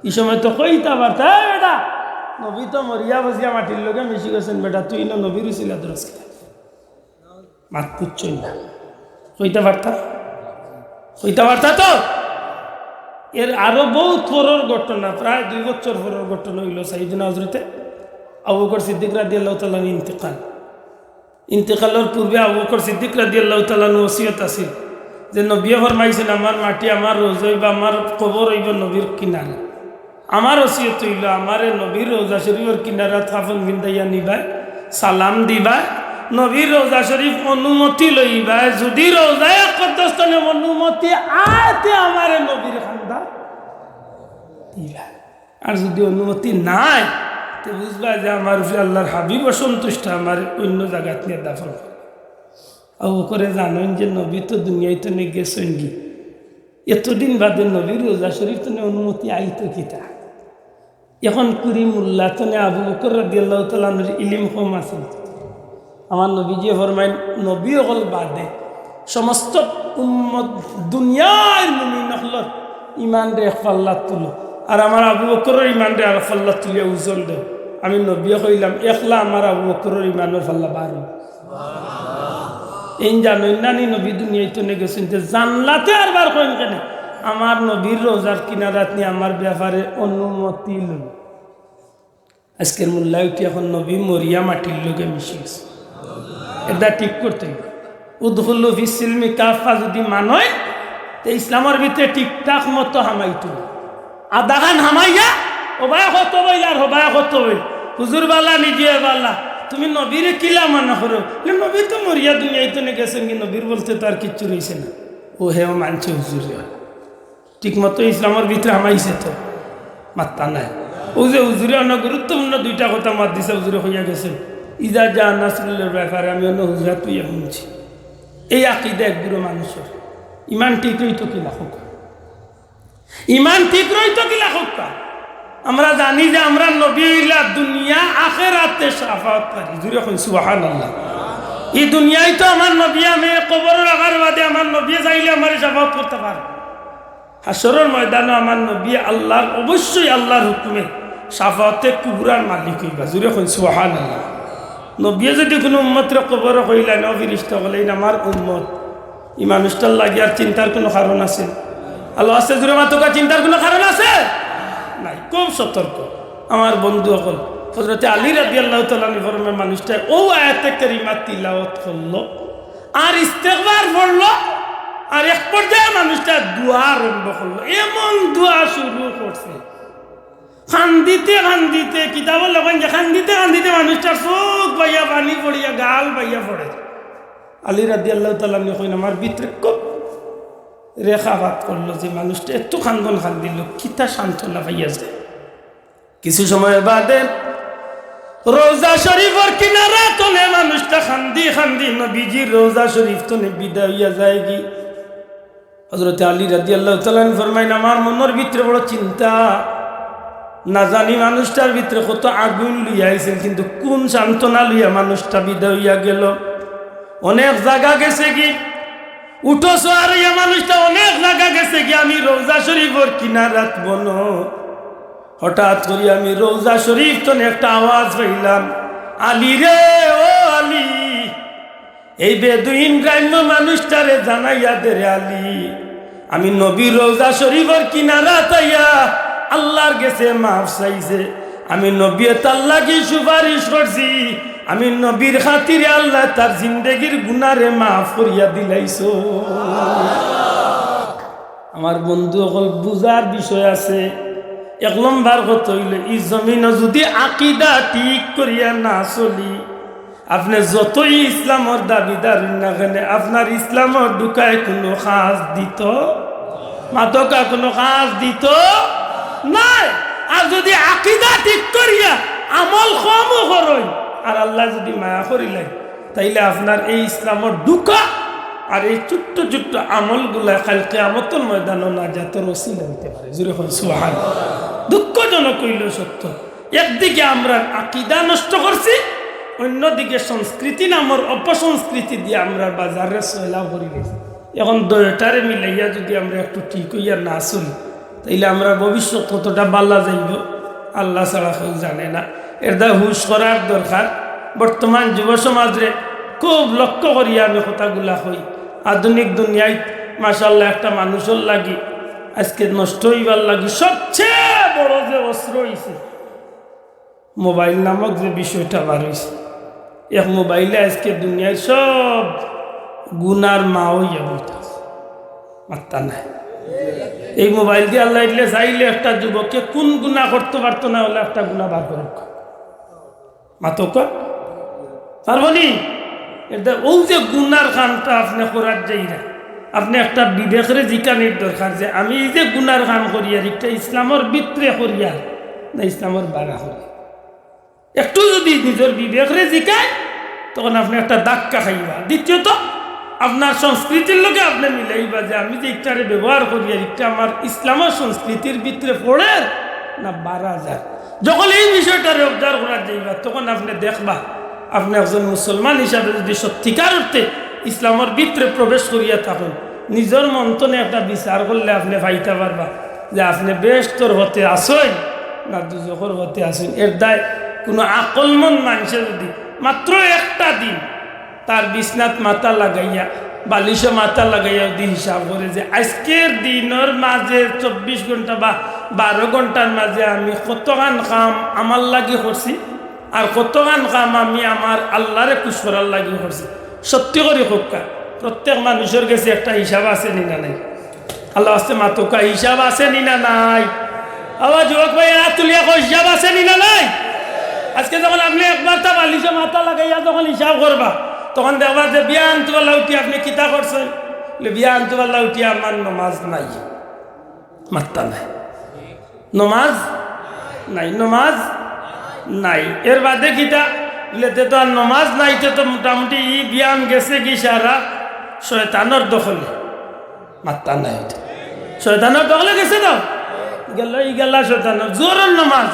ই সময় তো কইতা পারতা, "এ বেটা, নবী তো মরিয়া বাচিয়া মাটির লগে মিশি গেছইন, বেটা, তুই ইনো নবীর উছিলা ধরস কিতা?" মাত বুঝছইন না। কইতা পারতা? কইতা পারতা তো? এর আরো বউত পরর ঘটনা, প্রায় দুই বছর পরর ঘটনা অইলো সাইয়েদনা হযরতে আবু বকর সিদ্দিক রাদিয়াল্লাহু তাআলা আনহুর ইন্তেকাল। ইন্তেকালর পূর্বে আবু বকর সিদ্দিক রাদিয়াল্লাহু তাআলা আনহুর ওসিয়ত আছিল যে নবীয়ে ফরমাইছইন, "আমার মাটি, আমার রওজা অইবা, আমার কবর অইবো নবীর কিনারা।" আমার ওসিয়ত অইলো, আমারে নবীর রওজা শরীফর কিনারাত কাফন পিন্দাইয়া নিবায়, সালাম দিবায়, নবীর রওজা শরীফ অনুমতি লইবায়। যুদি রওজায়ে আকদস তনে অনুমতি আয়, তে আমারে নবীর কান্দাত দিবায়। আর যুদি অনুমতি নাই, তে বুঝবায় যে আমার উপরে আল্লাহর হাবিব অসন্তুষ্ট, আমারে অইন্য জাগাত নিয়া দাফন করো। আবু বকরে জানইন যে নবী তো দুনিয়াইত তনে গেছইনগি, এতদিন বাদে নবীর রওজা শরীফ তনে অনুমতি আইতো কিতা? এখন কুড়ি মোল্লা তনে আবু বকর রাদিয়াল্লাহু তাআলা আনহুর ইলিম কম আছিল। আমার নবীজিয়ে ফরমাইন, নবী অকল বাদে সমস্ত উম্মত, দুনিয়ার মুমিন অকলর ইমানরে এক পাল্লাত তুলো, আর আমার আবু বকরর ইমানরে আরক পাল্লাত তুলিয়া ওজন দেও। আমি নবীয়ে কইলাম, একলা আমার আবু বকরর ইমানর পাল্লা ভার অইবো। এইন জানইন না নি নবী দুনিয়াইত তনে গেছইন, তে জানলা তে আর ভার কইন কেনে? আমার নবীর রওজার কিনারাত নি আমার ব্যাপারে অনুমতি লইন। আজকের মোল্লা উঠি এখন নবী মরিয়া মাটির লগে মিশি গেছে। এটা ঠিক করতে অইবো। উদখুলু ফিস সিলমি কাফফা যুদি মানইন, তে ইসলামর ভিতরে ঠিকঠাক মতো হামাইতো। আধাখান হামাইয়া, অবায় কত বইল আর হবায় কত বইল। হুজুর বালা, নিজে বালা, তুমি নবীরে কিলা মনে করো? বলে, নবী তো মরিয়া দুনিয়াইত তনে গেছইনগি, নবীর বলতে তো আর কিচ্ছু রইছে না। ও হেও মানছে হুজুরে। ঠিক মতো ইসলামর ভিতরে হামাইছে তো, মাত্তা নাই। অউ যে হুজুরে অনেক গুরুত্বপূর্ণ দুইটা কথা মাত দিছে, হুজুরে কইয়া গেছইন, ইজা জা নাসরুল্লাহর ব্যাপারে আমি অন্য হুজুরাত অইয়া হুনছি। এই আকিদা এক গুরু মানুষর ইমান ঠিক রইতো কিলা কউক্কা? ইমান ঠিক রইতো কিলা কউক্কা? আমরা জানি যে আমরার নবী অইলা দুনিয়া আখেরাতে শাফাআতকারী। জুরে কইন সুবহানাল্লাহ। ই দুনিয়াইত তো আমার নবী, আমি কবরো রাখার বাদে আমার নবী চাইলে আমারে শাফাআত করতা পারবা। হাশরর ময়দানো আমার নবী আল্লাহর, অবশ্যই আল্লাহর হুকুমে শাফাআতে কুবরার মালিক অইবা। জুরে কইন সুবহানাল্লাহ। নবীয়ে যুদি কুনু উম্মতরে কবরো কইলাইন, "ও ফিরিস্তা অকল, এইন আমার উম্মত", ই মানুষটার লাগি আর চিন্তার কুনু কারণ আছে? আল্লাহ আছে, জুরে মাতউক্কা, চিন্তার কুনু কারণ আছে? নাই, খুব সতর্ক। আমার বন্ধু অকল, হযরতে আলী রাদিয়াল্লাহু তাআলা আনহু ফরমায়, মানুষটা অউ আয়াতে কারিমা তিলাওয়াত করলো, আর ইস্তেগফার পড়লো, আর এক পর্যায়ে মানুষটা দোয়া আরম্ভ করলো। এমন দোয়া শুরু করছে, কান্দিতে কান্দিতে, কিতাবো লেখইন যে কান্দিতে কান্দিতে মানুষটার চউখ বাইয়া পানি পড়িয়া গাল বাইয়া পড়ে। আলী রাদিয়াল্লাহু তাআলা আনহু কইন, আমার ভিতরে খুব রেখাপাত করলো যে মানুষটা এত কান্দন কান্দিলো, কিতা সান্ত্বনা পাইয়া যায়। কিছু সময় বাদে রওজা শরীফর কিনারা তনে মানুষটা কান্দি কান্দি নবীজির রওজা শরীফ তনে বিদায় অইয়া যায়গি। হযরতে আলী রাদিয়াল্লাহু তাআলা আনহু ফরমাইন, আমার মনর ভিতরে বড় চিন্তা, না জানি মানুষটার ভিতরে কত আগুন লইয়া আইছিল, কিন্তু কুন সান্ত্বনা লইয়া মানুষটা বিদায় অইয়া গেল। অনেক জাগা গেছেগি, উটো সোয়ার অইয়া মানুষটা অনেক জাগা গেছেগি, আমি রওজা শরীফর কিনারাত বনো। হঠাৎ করি আমি রওজা শরীফ তনে একটা আওয়াজ পাইলাম, "আলী রে, ও আলী, এই বেদুইন গ্রাম্য মানুষটারে জানাইয়া দে রে আলী, আমি নবীর রওজা শরীফর কিনারা তাইয়া আল্লাহর গেছে মাফ চাইছে। আমি নবীয়ে তার লাগি সুপারিশ করছি। আমি নবীর খাতিরে আল্লায় তার জিন্দেগির গুনারে মাফ করিয়া দিলাইছো। আমার বন্ধু অকল, বুঝার বিষয় আছে। এক নম্বর কথা অইলো, ই জমিনো যুদি আকিদা ঠিক করিয়া না চলি, আপনে যতই ইসলামর দাবিদার অইন না কেনে, আপনার ইসলামর ঢুকায় কুনু কাজ দিতো, মাতকা কুনু কাজ দিতো নায়। আর যুদি আকিদা ঠিক করিয়া আমল কমও করইন, আর আল্লায় যুদি মায়া করিলাইন, তাইলে আপনার এই ইসলামর ঢুকা আর এই ছোট্ট ছোট্ট আমলগুলা কাইল কিয়ামতর ময়দানো নাজাতর উসিলা অইতে পারে। জোরে কইন সুবহান। দুঃখজনক অইলো সত্য, একদিকে আমরার আকিদা নষ্ট করছি, অন্যদিকে সংস্কৃতি নামর অপসংস্কৃতি দিয়া আমরার বাজাররে সয়লাব করিলাইছি। এখন দুইটারে মিলাইয়া যুদি আমরা একটু ঠিক অইয়া না চলি, তাইলে আমরার ভবিষ্যৎ কতটা বালা যাইবো, আল্লাহ ছাড়া কেউ জানে না। এরদায় হুশ করার দরকার। বর্তমান যুব সমাজরে খুব লক্ষ্য করিয়া আমি কথাগুলা কই। আধুনিক দুনিয়াত মাশাআল্লাহ একটা মানুষর লাগি আইজকে নষ্ট অইবার লাগি সবচেয়ে বড় যে অস্ত্র অইছে, মোবাইল নামক যে বিষয়টা বার অইছে, এক মোবাইলে আইজকে দুনিয়ার সব গুনার মা অইয়া বইতা আছে। মাত্তা নাই। এই মোবাইল দিয়া আল্লায় দিলে চাইলে একটা যুবকে কুন গুনা করতো পারতো না, অলা একটা গুনা বার করউক্কা। মাতউক্কা। পারবো নি? এরদায় অউ যে গুনার কামটা আপনে করার যাইরা, আপনে একটা বিবেকরে জিকানির দরকার যে আমি এই যে গুনার কাম করিয়ার, ইটা ইসলামর ভিতরে করিয়ার না ইসলামর বারা করিয়ার। একটু যুদি নিজর বিবেকরে জিকাইন, তখন আপনে একটা ধাক্কা খাইবা। দ্বিতীয়ত, আপনার সংস্কৃতির লগে আপনে মিলাইবা যে আমি যে ইটারে ব্যবহার করিয়ার, ইটা আমার ইসলামর সংস্কৃতির ভিতরে পড়ের না বারা যার। যখন এই বিষয়টারে observe করার যাইবা, তখন আপনে দেখবা, আপনে একজন মুসলমান হিসাবে যুদি সত্যিকার অর্থে ইসলামর ভিতরে প্রবেশ করিয়া থাকইন, নিজর মন থনে একটা বিচার করলে আপনে পাইতা পারবা যে আপনে বেহেস্তর পথে আছইন না দুজখর পথে আছইন। এরদায় কুনু আকলমন্দ মানষে যুদি মাত্র একটা দিন তার বিছনাত মাথা লাগাইয়া, বালিশো মাথা লাগাইয়া যুদি হিসাব করে যে আইজকের দিনর মাঝে চব্বিশ ঘন্টা বা বারো ঘন্টার মাঝে আমি কতখান কাম আমার লাগি করছি, আর কতখান কাম আমি আমার আল্লারে খুশ করার লাগি করছি। সত্যি করি কউক্কা, প্রত্যেক মানুষর গেছে একটা হিসাব আছে নি না নাই? আল্লার ওয়াস্তে মাতউক্কা, হিসাব আছে নি না নাই? আবার যুবক ভাই, আত তুলিয়া কও, হিসাব আছে নি না নাই? আইজকে যখন আপনে একবারতা বালিশো মাথা লাগাইয়া যখন হিসাব করবা, তখন দেখবা যে বিয়ান তুবাল্লা উঠি আপনে কিতা করছইন? বলে, বিয়ান তুবাল্লা উঠি আমার নমাজ নাই। মাত্তা নাই। নমাজ নাই, নমাজ নাই। এর বাদে কিতা? বলে, তে তো আর নমাজ নাই, তে তো মোটামুটি ই বিয়ান গেছে গি সারা শয়তানর দখলে। মাত্তা নাই। শয়তানর দখলে গেছে তো? গেল, ই গেলা শয়তানর। জোহরর নমাজ,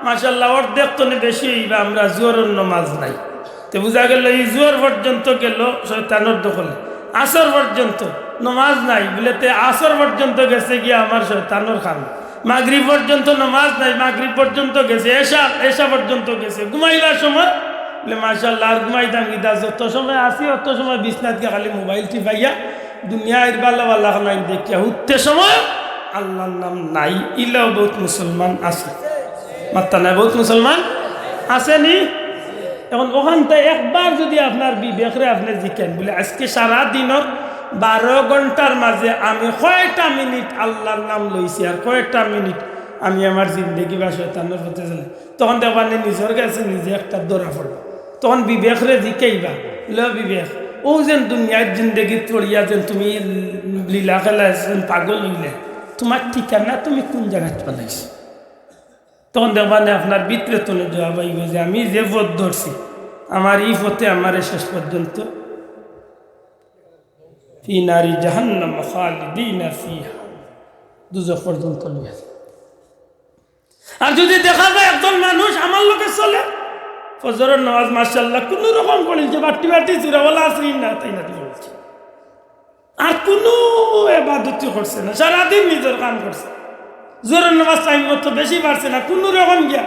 মাশাআল্লাহ, অর্ধেক তনে বেশি অইবা আমরা, জোহরর নমাজ নাই। তে বুঝা গেল, ই জোহর পর্যন্ত গেল শয়তানর দখলে। আসর পর্যন্ত নমাজ নাই, বলে, তে আসর পর্যন্ত গেছে গিয়া আমার শয়তানর কাম। মাগরিব পর্যন্ত নমাজ নাই, মাগরিব পর্যন্ত গেছে, এশা, এশা পর্যন্ত গেছে। ঘুমাইবার সময়, বলে, মাশাআল্লাহ, আর ঘুমাইতাম কিতা, যত সময় আছি, অত সময় বিছনাত গিয়া খালি মোবাইল টিপাইয়া, দুনিয়ার বালা বালা খানাইন দেখিয়া, হুততে সময় আল্লার নাম নাই। ইলাও বউত মুসলমান আছে। মাত্তা নাই, বউত মুসলমান আছে নি? এখন অখানতা একবার যুদি আপনার বিবেকরে আপনে জিকাইন, বলে, আইজকে সারা দিনর বারো ঘন্টার মাঝে আমি কয়টা মিনিট আল্লার নাম লইছি আর কয়টা মিনিট আমি আমার জিন্দেগি বা শয়তানর পথে চলে, তখন দেখবা নি নিজর গেছে নিজে একটা ধরা পড়বা। তখন বিবেকরে জিকাইবা, লে বিবেক, অউ যেন দুনিয়ার জিন্দেগিত পড়িয়া যেন তুমি লীলা খেলা যেন পাগল অইলে, তুমার ঠিকানা তুমি কুন জাগাত বানাইছো? তখন দেখবা নে আপনার ভিতরে তনে জবাব আইবো যে আমি যে পথ ধরছি, আমার ই পথে আমারে শেষ পর্যন্ত ফি নারি জাহান্নাম খালিদিনা ফিহা, দুজখ পর্যন্ত লইয়া যায়। আর যুদি দেখা যায় একজন মানুষ আমার লগে চলে, ফজরর নামাজ মাশাআল্লাহ কুনু রকম পড়িলছে, বাট্টি বাট্টি চুরা ওয়ালা আছে না, তাই না, ঠিক আছে। আর কুনু এবাদতই করছে না, সারাদিন নিজর কাম করছে। জোহরর নামাজ টাইম মতো বেশি পারছে না, কুনু রকম গিয়া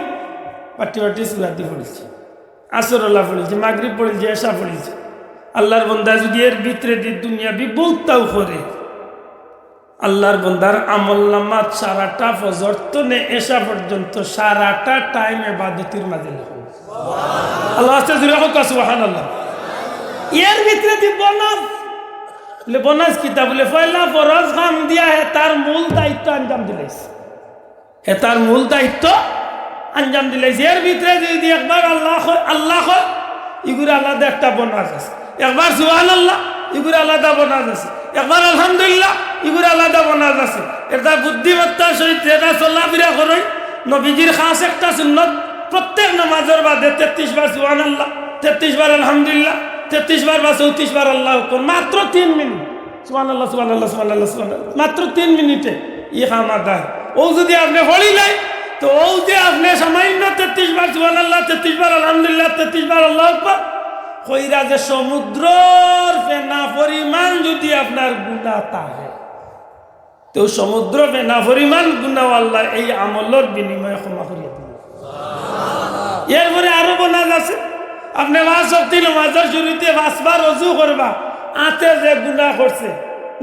বাট্টি বাট্টি চুরা দি পড়িলছে, আসর ওলা পড়িলছে, মাগরিব পড়িলছে, এশা পড়িলছে। আল্লাহর বন্দা যদি এর ভিতরে দি দুনিয়াবি বউততাও করে, আল্লাহর বন্দার আমল নামাত সারাটা ফজর তনে এশা পর্যন্ত সারাটা টাইম এবাদতির মাঝে লেখা। আল্লাহ আস্তে জুড়ে হোক, সুবহানাল্লাহ। এর ভিতরে দি বোনাস, বলে, "বোনাস কিতা?" বলে, "পয়লা ফরজ কাম দিয়া হে তার মূল দায়িত্ব আঞ্জাম দিলাইছে।" হে তার মূল দায়িত্ব আঞ্জাম দিলাইছে। এর ভিতরে যদি একবার আল্লাহ কয়, আল্লাহ কয়, ইগুর আলাদা একটা বোনাস আছে। একবার সুবহানাল্লাহ, ইগুর আলাদা বোনাস আছে। একবার আলহামদুলিল্লাহ, ইগুর আলাদা বোনাস আছে। এটা বুদ্ধিমত্তার সহিত যেটা চলাফেরা করইন, নবীজির খাস একটা সুন্নত, প্রত্যেক নামাজর বাদে তেত্রিশ বার সুবহানাল্লাহ, তেত্রিশ বার আলহামদুলিল্লাহ, তেত্রিশ বার বা চৌত্রিশ বার আল্লাহু আকবার, মাত্র তিন মিনিট। সুবহানাল্লাহ, সুবহানাল্লাহ, সুবহানাল্লাহ, সুবহানাল্লাহ। মাত্র তিন মিনিটে ই কাম আদায়। অউ যদি আপনে পড়িলাইন, তো অউ যে আপনে সামান্য তেত্রিশ বার সুবহানাল্লাহ, তেত্রিশ বার আলহামদুলিল্লাহ, তেত্রিশ বার আল্লাহু আকবার কইরা যে সমুদ্রর ফেনা পরিমাণ যদি আপনার গুনাহ থাকে, তো সমুদ্র ফেনা পরিমাণ গুনাহ আল্লাহ এই আমলর বিনিময়ে ক্ষমা করিয়া দিবা। এরপরে আরো বোনাস আছে। আপনে পাঁচ ওয়াক্ত নমাজর শুরুতে পাঁচবার অজু করবা, আতে যে গুনাহ করছে,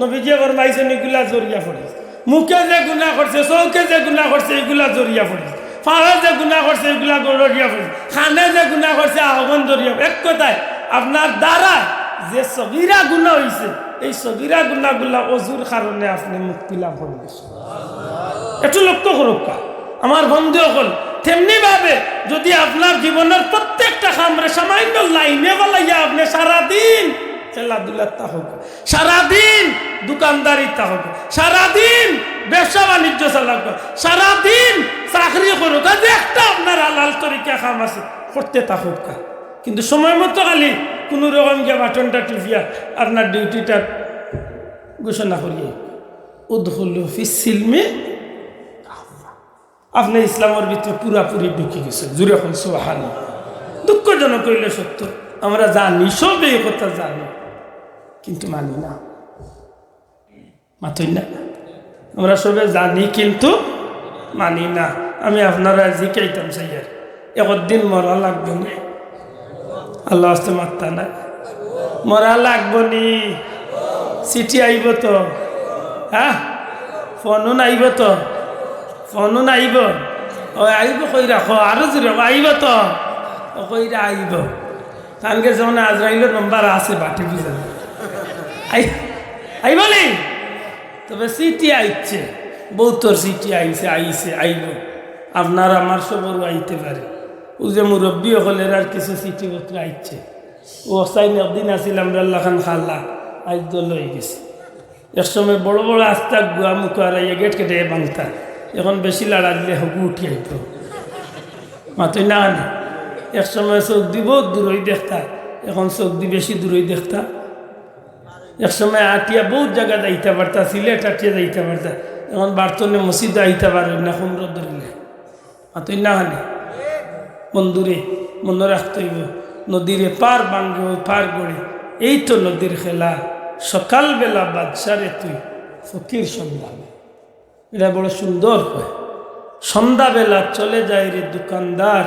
নবীজিয়ে ফরমাইছইন, ইগুলা ঝরিয়া পড়ে। মুখে যে গুনাহ করছে, চউখে যে গুনাহ করছে, ইগুলা ঝরিয়া পড়ে। পায়ে যে গুনাহ করছে, ইগুলা ঝরিয়া পড়ে। কানে যে গুনাহ করছে, আগুন ঝরিয়া পড়ে। এক কথায়, আপনার দ্বারা যে সগীরা গুনাহ অইছে, এই সগীরা গুনাহগুলা অজুর কারণে আপনে মুক্তি লাভ করি গেছইন। একটু লক্ষ্য করউক্কা, আমার বন্ধু অকল। তেমনি ভাবে যদি আপনার জীবনর প্রত্যেকটা কামরে সামান্য লাইনে বালাইয়া আপনে সারাদিন খেলাধুলাত থাকউক্কা, সারাদিন দোকানদারিত থাকউক্কা, সারাদিন ব্যবসা বাণিজ্য চালাউক্কা, সারাদিন চাকরি করউক্কা, যে একটা আপনার হালাল তরিকা কাম আছে, করতে থাকউক্কা। কিন্তু সময় মতো খালি কুনু রকম গিয়া বাটনটা টিপিয়া আপনার ডিউটিটা ঘোষণা করিয়া, উদখুলু ফিস সিলমি কাফফা। আপনে ইসলামর ভিতরে পুরাপুরি ঢুকি গেছইন। জুরে কইন সুবহানাল্লাহ। দুঃখজনক অইলে সত্য, আমরা জানি, সবে এই কথা জানি, কিন্তু মানি না। মাতইন না? আমরা সবে জানি, কিন্তু মানি না। আমি আপনারারে জিকাইতাম চাইয়ার, একদিন মরা লাগবো নি? আল্লাহ আস্তে মাতরা না। মরা লাগবো নি? চিঠি আইবো তো? হ্যাঁ, ফোনও আইবো তো? ফোনও আইবো? ও আইবো কইরা কও, আরো জুরে কও, আইবো তো? ও কইরা আইবো। তান গেছে মানে আজরাইলর নাম্বার আছে, বাটে বুঝা যায়। আই-, আইবো নি? তবে চিঠি আইছে, বউতর চিঠি আইছে, আইছে, আইবো। আপনার আমার সবরও আইতে পারে। অউ যে মুরব্বি অকলর আর কিছু চিঠিপত্র আইছে। অউ অবস্থায় একদিন আছিল আমরার লাখান খালা, আইজ দল অইগেছে। এক সময় বড় বড় আস্তা গুয়া মুখো আর আইয়া গেট কেটে ভাঙতা। এখন বেশি লাড়া দিলে হগু উঠি আইতো। মাতইন না কেনে? এক সময় চউখদি বউত দূরই দেখতা, এখন চউখদি বেশি দূরই দেখতা। এক সময় আটিয়া বউত জাগা যাইতা পারতা, সিলেট আটিয়া যাইতা পারতা, এখন বাড়ি তনে মসজিদো আইতা পারইন না, কুমড়ো ধরিলে। মাতইন না কেনে? বন্ধুরে, মনো রাখতে অইবো, নদীর এপার ভাঙ্গে ওপার গড়ে, এই তো নদীর খেলা, সকালবেলা বাদশারে তুই, ফকির সন্ধ্যাবেলা। এটা বড় সুন্দর কয়। সন্ধ্যাবেলা চলে যায় রে দোকানদার,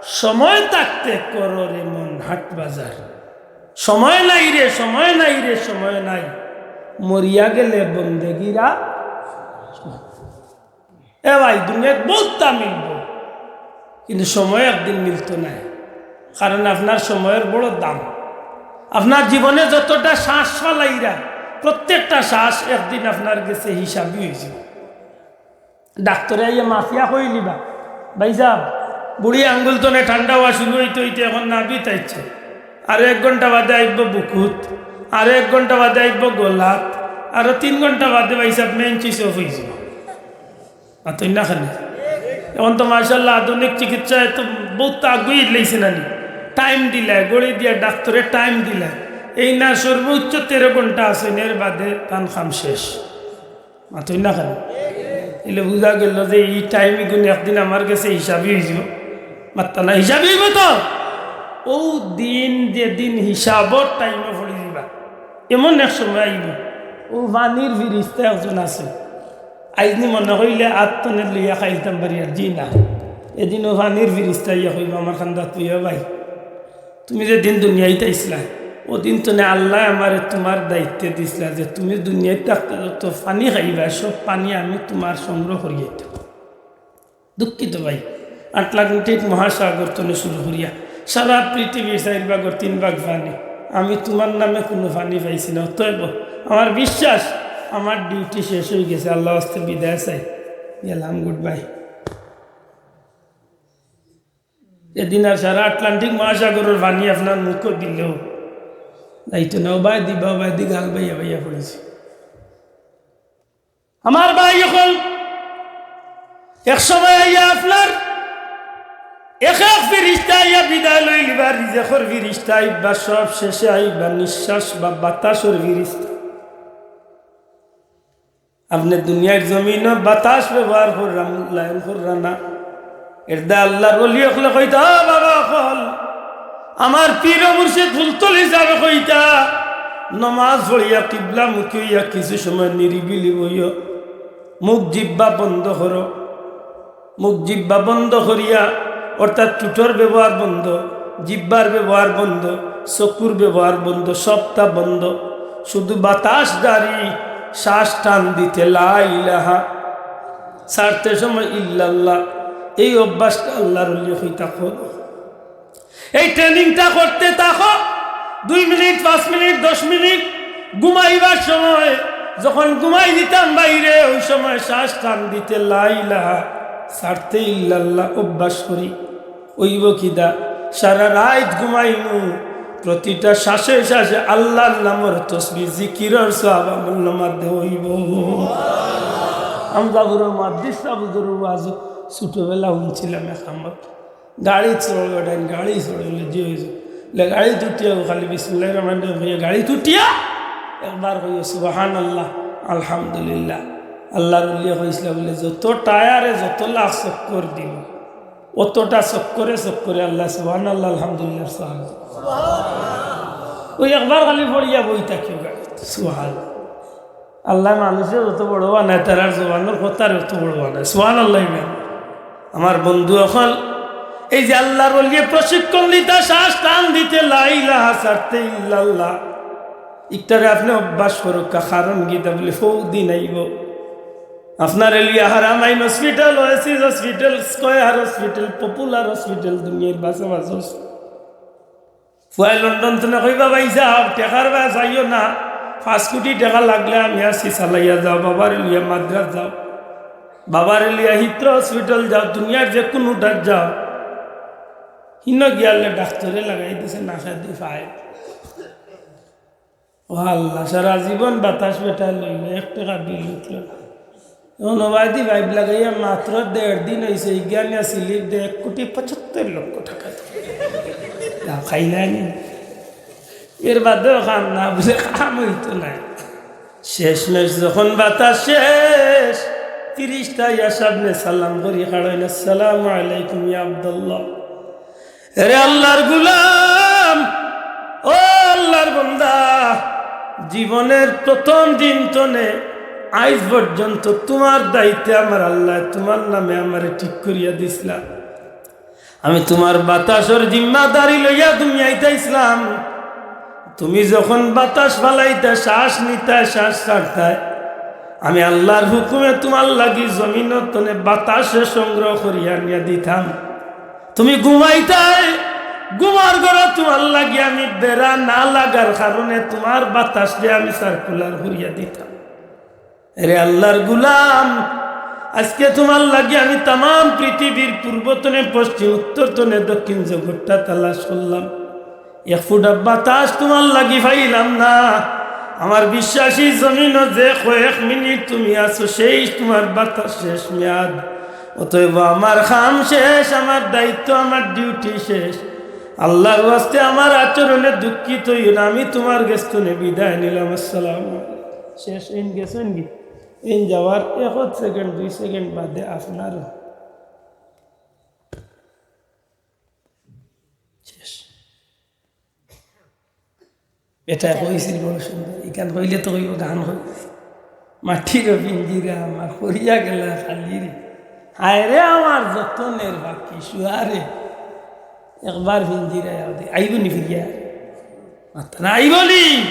সময় থাকতে করো রে মন হাট বাজার। সময় নাই রে, সময় নাই রে, সময় নাই, মরিয়া গেলে বন্দেগিরা। এ ভাই, দুনিয়াত বউততা মিলবো, কিন্তু সময় একদিন মিলতো নায়, কারণ আপনার সময়র বড় দাম। আপনার জীবনে যতটা শ্বাস ফালাইরা, প্রত্যেকটা শ্বাস একদিন আপনার গেছে হিসাবি অইযিবো। ডাক্তরে আইয়া মাপিয়া কইলিবা, "ভাইসাব, বুড়ি আঙ্গুল তনে ঠান্ডা অওয়া শুরু অইতে অইতে এখন নাভিত আইছে, আরো এক ঘন্টা বাদে আইবো বুকুত, আরো এক ঘন্টা বাদে আইবো গলাত, আরো তিন ঘন্টা বাদে ভাইসাব মেইন সুইচ অফ অইযিবো।" মাতইন না কেনে? এখন তো মাশাআল্লাহ আধুনিক চিকিৎসায় তো বউত আগুয়াইলাইছে নানি। টাইম দিলায়, ঘড়ি দিয়া ডাক্তরে টাইম দিলায়। এই না সর্বোচ্চ তেরো ঘন্টা আছে, এর বাদে তান কাম শেষ। মাতইন না কেনে? ইলে বুঝা গেল যে ই টাইম ইগুন একদিন আমার গেছে হিসাবি অইযিবো। মাতরা না, হিসাবি অইবো তো। অউ দিন যেদিন হিসাবর টাইমো পড়ি যিবা, এমন এক সময় আইবো। অউ পানির ফিরিস্তা একজন আছে, আইজ নি মনো কইলে আত তনে লইয়া খাইলতাম পারি আর, জি না। এদিন অউ পানির ফিরিস্তা আইয়া কইবো আমার কান্দাত, "ও ভাই, তুমি যেদিন দুনিয়াইত আইছলায়, ওদিন তনে আল্লায় আমারে তুমার দায়িত্বে দিছলা যে তুমি দুনিয়াত থাকতে যত পানি খাইবায়, সব পানি আমি তুমার সংগ্রহ করিয়া দিতাম। দুঃখিত ভাই, আটলান্টিক মহাসাগর তনে শুরু করিয়া সারা পৃথিবীর চাইর ভাগর তিন ভাগ পানি, আমি তুমার নামে কুনু পানি পাইছি না। অতএব আমার বিশ্বাস, আমার ডিউটি শেষ অইগেছে, আল্লার ওয়াস্তে বিদায় চাই, গেলাম, গুড বাই। এদিন আর সারা আটলান্টিক মহাসাগরর পানি আপনার মুখো দিলেও যাইতো না, ওবায়দি বা ওবায়দি গাল বাইয়া বাইয়া পড়ছে। আমার ভাই অকল, এক সময় আইয়া আপনার এক এক ফিরিস্তা আইয়া বিদায় লইলিবা, রিজেকর ফিরিস্তা আইবা, সব শেষে আইবা নিঃশ্বাস বা বাতাসর ফিরিস্তা। আপনে দুনিয়ার জমিনো বাতাস ব্যবহার কররা, মূল্যায়ন কররা না। এরদায় আল্লার ওলি অকলে কইতা, "ও বাবা অকল, আমার পীর ও মুর্শিদ ফুলতলি সাবে কইতা, নমাজ পড়িয়া কিবলামুখী অইয়া কিছু সময় নিরিবিলি বইও, মুখ জিব্বা বন্ধ করো।" মুখ জিব্বা বন্ধ করিয়া, অর্থাৎ ঠুটর ব্যবহার বন্ধ, জিব্বার ব্যবহার বন্ধ, চকুর ব্যবহার বন্ধ, সবটা বন্ধ, শুধু বাতাস জারি, শ্বাস টান দিতে লা ইলাহা, ছাড়তে সময় ইল্লাল্লাহ। এই অভ্যাসটা আল্লার ওলি অকলে কইতা। এই ট্রেনিংটা করতে থাকো, দুই মিনিট, পাঁচ মিনিট, দশ মিনিট, ঘুমাইবার সময়, যখন ঘুমাই দিতাম বাইরে, ওই সময় শ্বাস টান দিতে লা ইলাহা, ছাড়তে ইল্লাল্লাহ অভ্যাস করি। অইবো কিতা, সারা রাইত ঘুমাইমু, প্রতিটা শ্বাসে শ্বাসে আল্লার নামর তসবিহ, জিকিরর সওয়াব আমলনামাত দেওয়া অইবো। আমজাবুরর মুহাদ্দিস সাব হুজুরর ওয়াজ ছোটবেলা হুনছিলাম এক আমত। গাড়িত চড়ো বেটাইন, গাড়ি চড়ো, বলে, "জি অইছে।" বলে, গাড়িত উঠিয়া খালি বিসমিল্লাহির রহমানির রহিম কইয়া গাড়িত উঠিয়া একবার কইও, "সুবহানাল্লাহ, আলহামদুলিল্লাহ।" আল্লার ওলিয়ে কইছলা বলে, "যত টায়ারে যত লাখ চক্কর দিবো, অতটা চক্করে চক্করে আল্লায় সুবহানাল্লাহ, আলহামদুলিল্লাহর সওয়াব।" ওই একবার খালি পড়িয়া বই থাকিও গাড়িত, সুবহানাল্লাহ। আল্লায় মানুষরে যত বড় বানায়, তারার জবানর কথারে অত বড় বানায়। সুবহানাল্লাহ, ইমান। আমার বন্ধু অকল, এই যে আল্লার ওলিয়ে প্রশিক্ষণ দিতা, শ্বাস টান দিতে লা ইলাহা, ছাড়তে ইল্লাল্লাহ, ইকটারে আপনে অভ্যাস করউক্কা, কারণ কিতা বলে, ফৌ দিন আইবো। আপনারে লইয়া Haramain hospital, oasis hospital, square hospital, popular hospital, দুনিয়ার বাসা বাসা হসপিটাল। ফুয়ায় লন্ডন তনে কইবা, "ভাইসাব, টেকার বায় চাইও না, পাঁচ কোটি টেকা লাগলে আমি আছি, চালাইয়া যাও, বাবারে লইয়া মাদ্রাজ যাও, বাবারে লইয়া হিথ্রো হসপিটাল যাও, দুনিয়ার যে কুনুটাত যাও।" হিনো গিয়ালে ডাক্তরে লাগাই দিছে নাকেদি পাইপ। ও আল্লাহ, সারা জীবন বাতাস বেটায় লইলো, এক টেকা বিল উঠলো না। অখন ওবায়দি পাইপ লাগাইয়া মাত্র দেড় দিন অইছে, ইগিয়ানিয়া স্লিপ দে এক কোটি পঁচাত্তর লক্ষ টেকা। যা খাই নাই নি। এর বাদেও কাম না, বলে কাম অইতো নায়। শেষমেশ যখন বাতাস শেষ, ফিরিস্তা আইয়া সামনে সালাম করি খাড়ইন, "আসসালামু আলাইকুম ইয়া আব্দুল্লাহ।" এরে আল্লার গুলাম, ও আল্লার বন্দা, জীবনের প্রথম দিন তনে আইজ পর্যন্ত তুমার দায়িত্বে আমার আল্লায় তুমার নামে আমারে ঠিক করিয়া দিছলা। আমি তুমার বাতাসর জিম্মাদারি লইয়া দুনিয়াইত আইছলাম। তুমি যখন বাতাস ফালাইতায়, শ্বাস নিতায়, শ্বাস ছাড়তায়, আমি আল্লার হুকুমে তুমার লাগি জমিনর তনে বাতাসে সংগ্রহ করিয়া আনিয়া দিতাম। তুমি ঘুমাইতায়, ঘুমার ঘরো তুমার লাগি আমি বেড়া না লাগার কারণে তুমার বাতাসরে আমি সার্কুলার করিয়া দিতাম। এরে আল্লার গুলাম, আজকে তুমার লাগি আমি তামাম পৃথিবীর পূর্ব তনে পশ্চিম, উত্তর তনে দক্ষিণ জগৎটা তালাশ করলাম, এক ফুটা বাতাস তুমার লাগি পাইলাম না। আমার বিশ্বাসী জমিনো যে কয়েক মিনিট তুমি আছো, শেষ তুমার বাতাস, শেষ মেয়াদ। অতএব আমার কাম শেষ, আমার দায়িত্ব, আমার ডিউটি শেষ। আল্লার ওয়াস্তে আমার আচরণে দুঃখিত অইও না, আমি তুমার গেছ তনে বিদায় নিলাম। আসসালামু আলাইকুম। শেষ, এইন গেছইন গি? এইন যাওয়ার এক সেকেন্ড, দুই সেকেন্ড বাদে আপনার শেষ। এটা কইছিল বড় সুন্দর, ইখান কইলে তো কইব গান কই। মাটির পিঞ্জিরা আমার করিয়া গেলা খালি রে। হায় রে আমার যতনের বাকি সুয়ারে। একবার পিঞ্জিরা আইব নি ফিরিয়া? মাতা নাই বলি,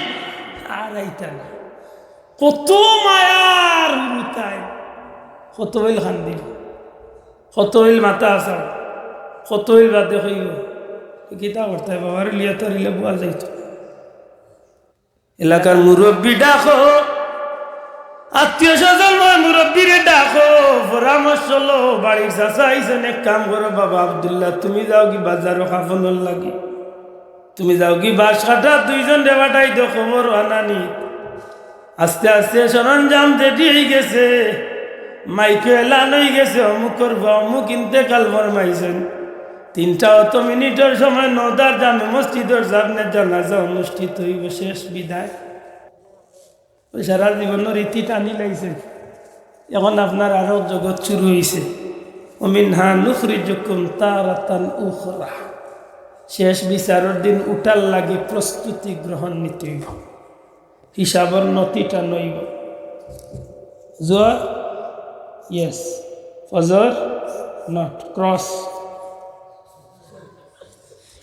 আর আইতা না। কত মায়ার হুরুতাই, কত অইল কান্দিল, কত অইল মাথা আসাম, কত অইল বাদে কইব, "কিতা করতায় বাবার লিয়া তার ইলা বুয়া যাইতো।" এলাকার মুরব্বি ডাকো, আত্মীয় স্বজন নয়, মুরব্বিরে ডাকো, পরামর্শ লো। বাড়ির চাচা আইছেন, এক কাম করো বাবা আব্দুল্লাহ, তুমি যাওগি বাজারো কাফনর লাগি, তুমি যাওগি বাঁশ কাটা, দুইজন রে পাঠাই দেও কবর আনানি। আস্তে আস্তে সরঞ্জাম রেডি অই গেছে, মাইকো এলান অই গেছে, অমুকর বা অমুক ইন্তেকাল ফরমাইছেন। তিনটা অত মিনিটর সময় নদার জামে মসজিদর সামনে জানাজা অনুষ্ঠিত অইব, শেষ বিদায়। অউ সারা জীবনর ইতি টানি লাইছে, এখন আপনার আরো জগৎ শুরু অইছে। "ওমিনহা নুখরিজুকুম তারাতান উখরা।" শেষ বিচারর দিন উঠার লাগি প্রস্তুতি গ্রহণ নিতে অইব, হিসাবর নতিটা নইব। জোহর, ইয়েস। ফজর, নট। ক্রস।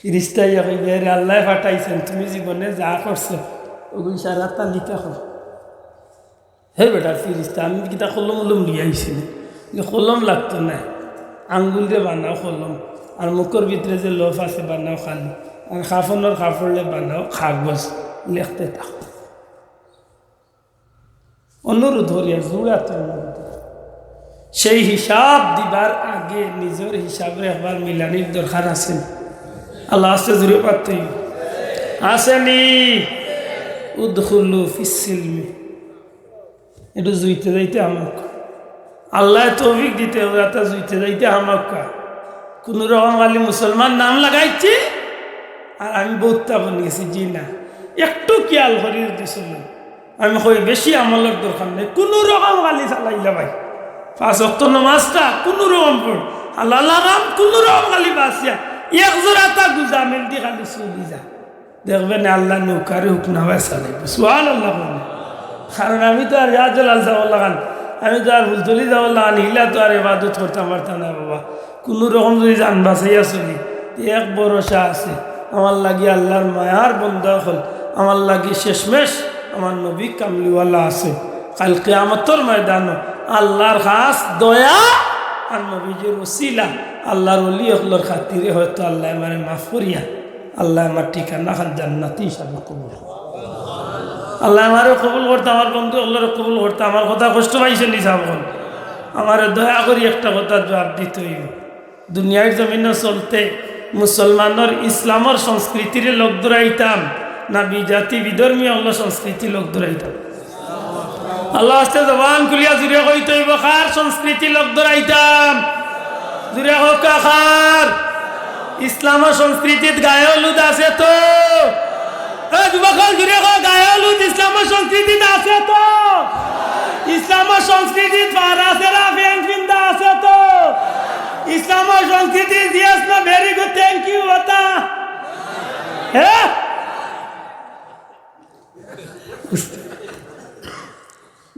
ফিরিস্তায় কইবা, "এরে আল্লায় পাঠাইছেন, তুমি জীবনে যা করছো, ওগুন সারা তালিকা কর।" হে বেটার ফিরিস্তা, আমি কিতা কলম উলম লইয়া আইছি নি? যে কলম লাগতো না, আঙ্গুল দিয়া বানাও কলম, আর মুখর ভিতরে যে লফ আছে বানাও খালি, আর কাফনর কাপড় লে বানাও কাগজ, লেখতে থাকো। অনুরোধ করিয়া জুড়াতে অনুরোধ করিয়া। সেই হিসাব দিবার আগে নিজর হিসাবরে একবার মিলানির দরকার আছে নি? আল্লাহ আছে, জুরে পাত্তই আছে নি? উদখুলু ফিস সিলমি। একটু জুইতে যাইতে হামাক্কা। আল্লায় তৌফিক দিতে অইবো, এটা জুইতে যাইতে হামাক্কা। কুনু রকম খালি মুসলমান নাম লাগাইছি, আর আমি বউত্তা বনি গেছি, জি না। একটু খিয়াল করি দিছিল। আমি কই, বেশি আমলর দরকার নাই, কুনু রকম খালি চালাইলা ভাই। পাঁচ ওয়াক্ত নামাজটা কুনু রকম পড়, হালাল হারাম কুনু রকম খালি বাঁচিয়া, এক জোড়াটা গুজা মেলদি খালি চলি যা। দেখবে নে আল্লায় নৌকারে হুকনা বায় চালাইবো। সুবহানাল্লাহ কইন। কারণ আমি তো আর শাহজালাল যাওয়ার লাখান, আমি তো আর ফুলতলি যাওয়ার লাখান, হিলা তো আর ইবাদত করতাম পারতাম না বাবা। কুনু রকম যদি জান বাঁচাইয়া চলি, তে এক ভরসা আছে, আমার লাগি আল্লার মায়ার বন্দা অকল, আমার লাগি শেষমেশ আমার নবী কামলিওয়ালা আছে। কাইল কিয়ামতর ময়দানো আল্লার খাছ দয়া আর নবীজির উছিলা, আল্লার ওলি অকলর খাতিরে হয়তো আল্লায় আমারে মাফ করিয়া আল্লায় আমার ঠিকানাখান জান্নাতি হিসাবে কবুল করতা। আল্লায় আমারে কবুল করতা, আমার বন্ধু অকলরে কবুল করতা। আমার কথা কষ্ট পাইছইন নি সাব অকল? আমারে দয়া করি একটা কথা জুয়াব দিতে অইবো। দুনিয়ার জমিনো চলতে মুসলমানর ইসলামর সংস্কৃতিরে লগ ধরাইতাম না বিজাতি বিধর্মী অকলর সংস্কৃতি লগ ধরাইতাম? আল্লার ওয়াস্তে জবান খুলিয়া জুরে কইতে অইবো, কার সংস্কৃতি লগ ধরাইতাম? জুরে কউক্কা, কার? ইসলামর সংস্কৃতিত গায়ে হলুদ আছে তো? এ যুবক অকল, জুরে কও, গায়ে হলুদ ইসলামর সংস্কৃতিত আছে তো? ইসলামর সংস্কৃতিত ফাড়া ছেড়া প্যান্ট পিন্দা আছে তো? ইসলামর সংস্কৃতিত yes no very good thank you অতা? হে?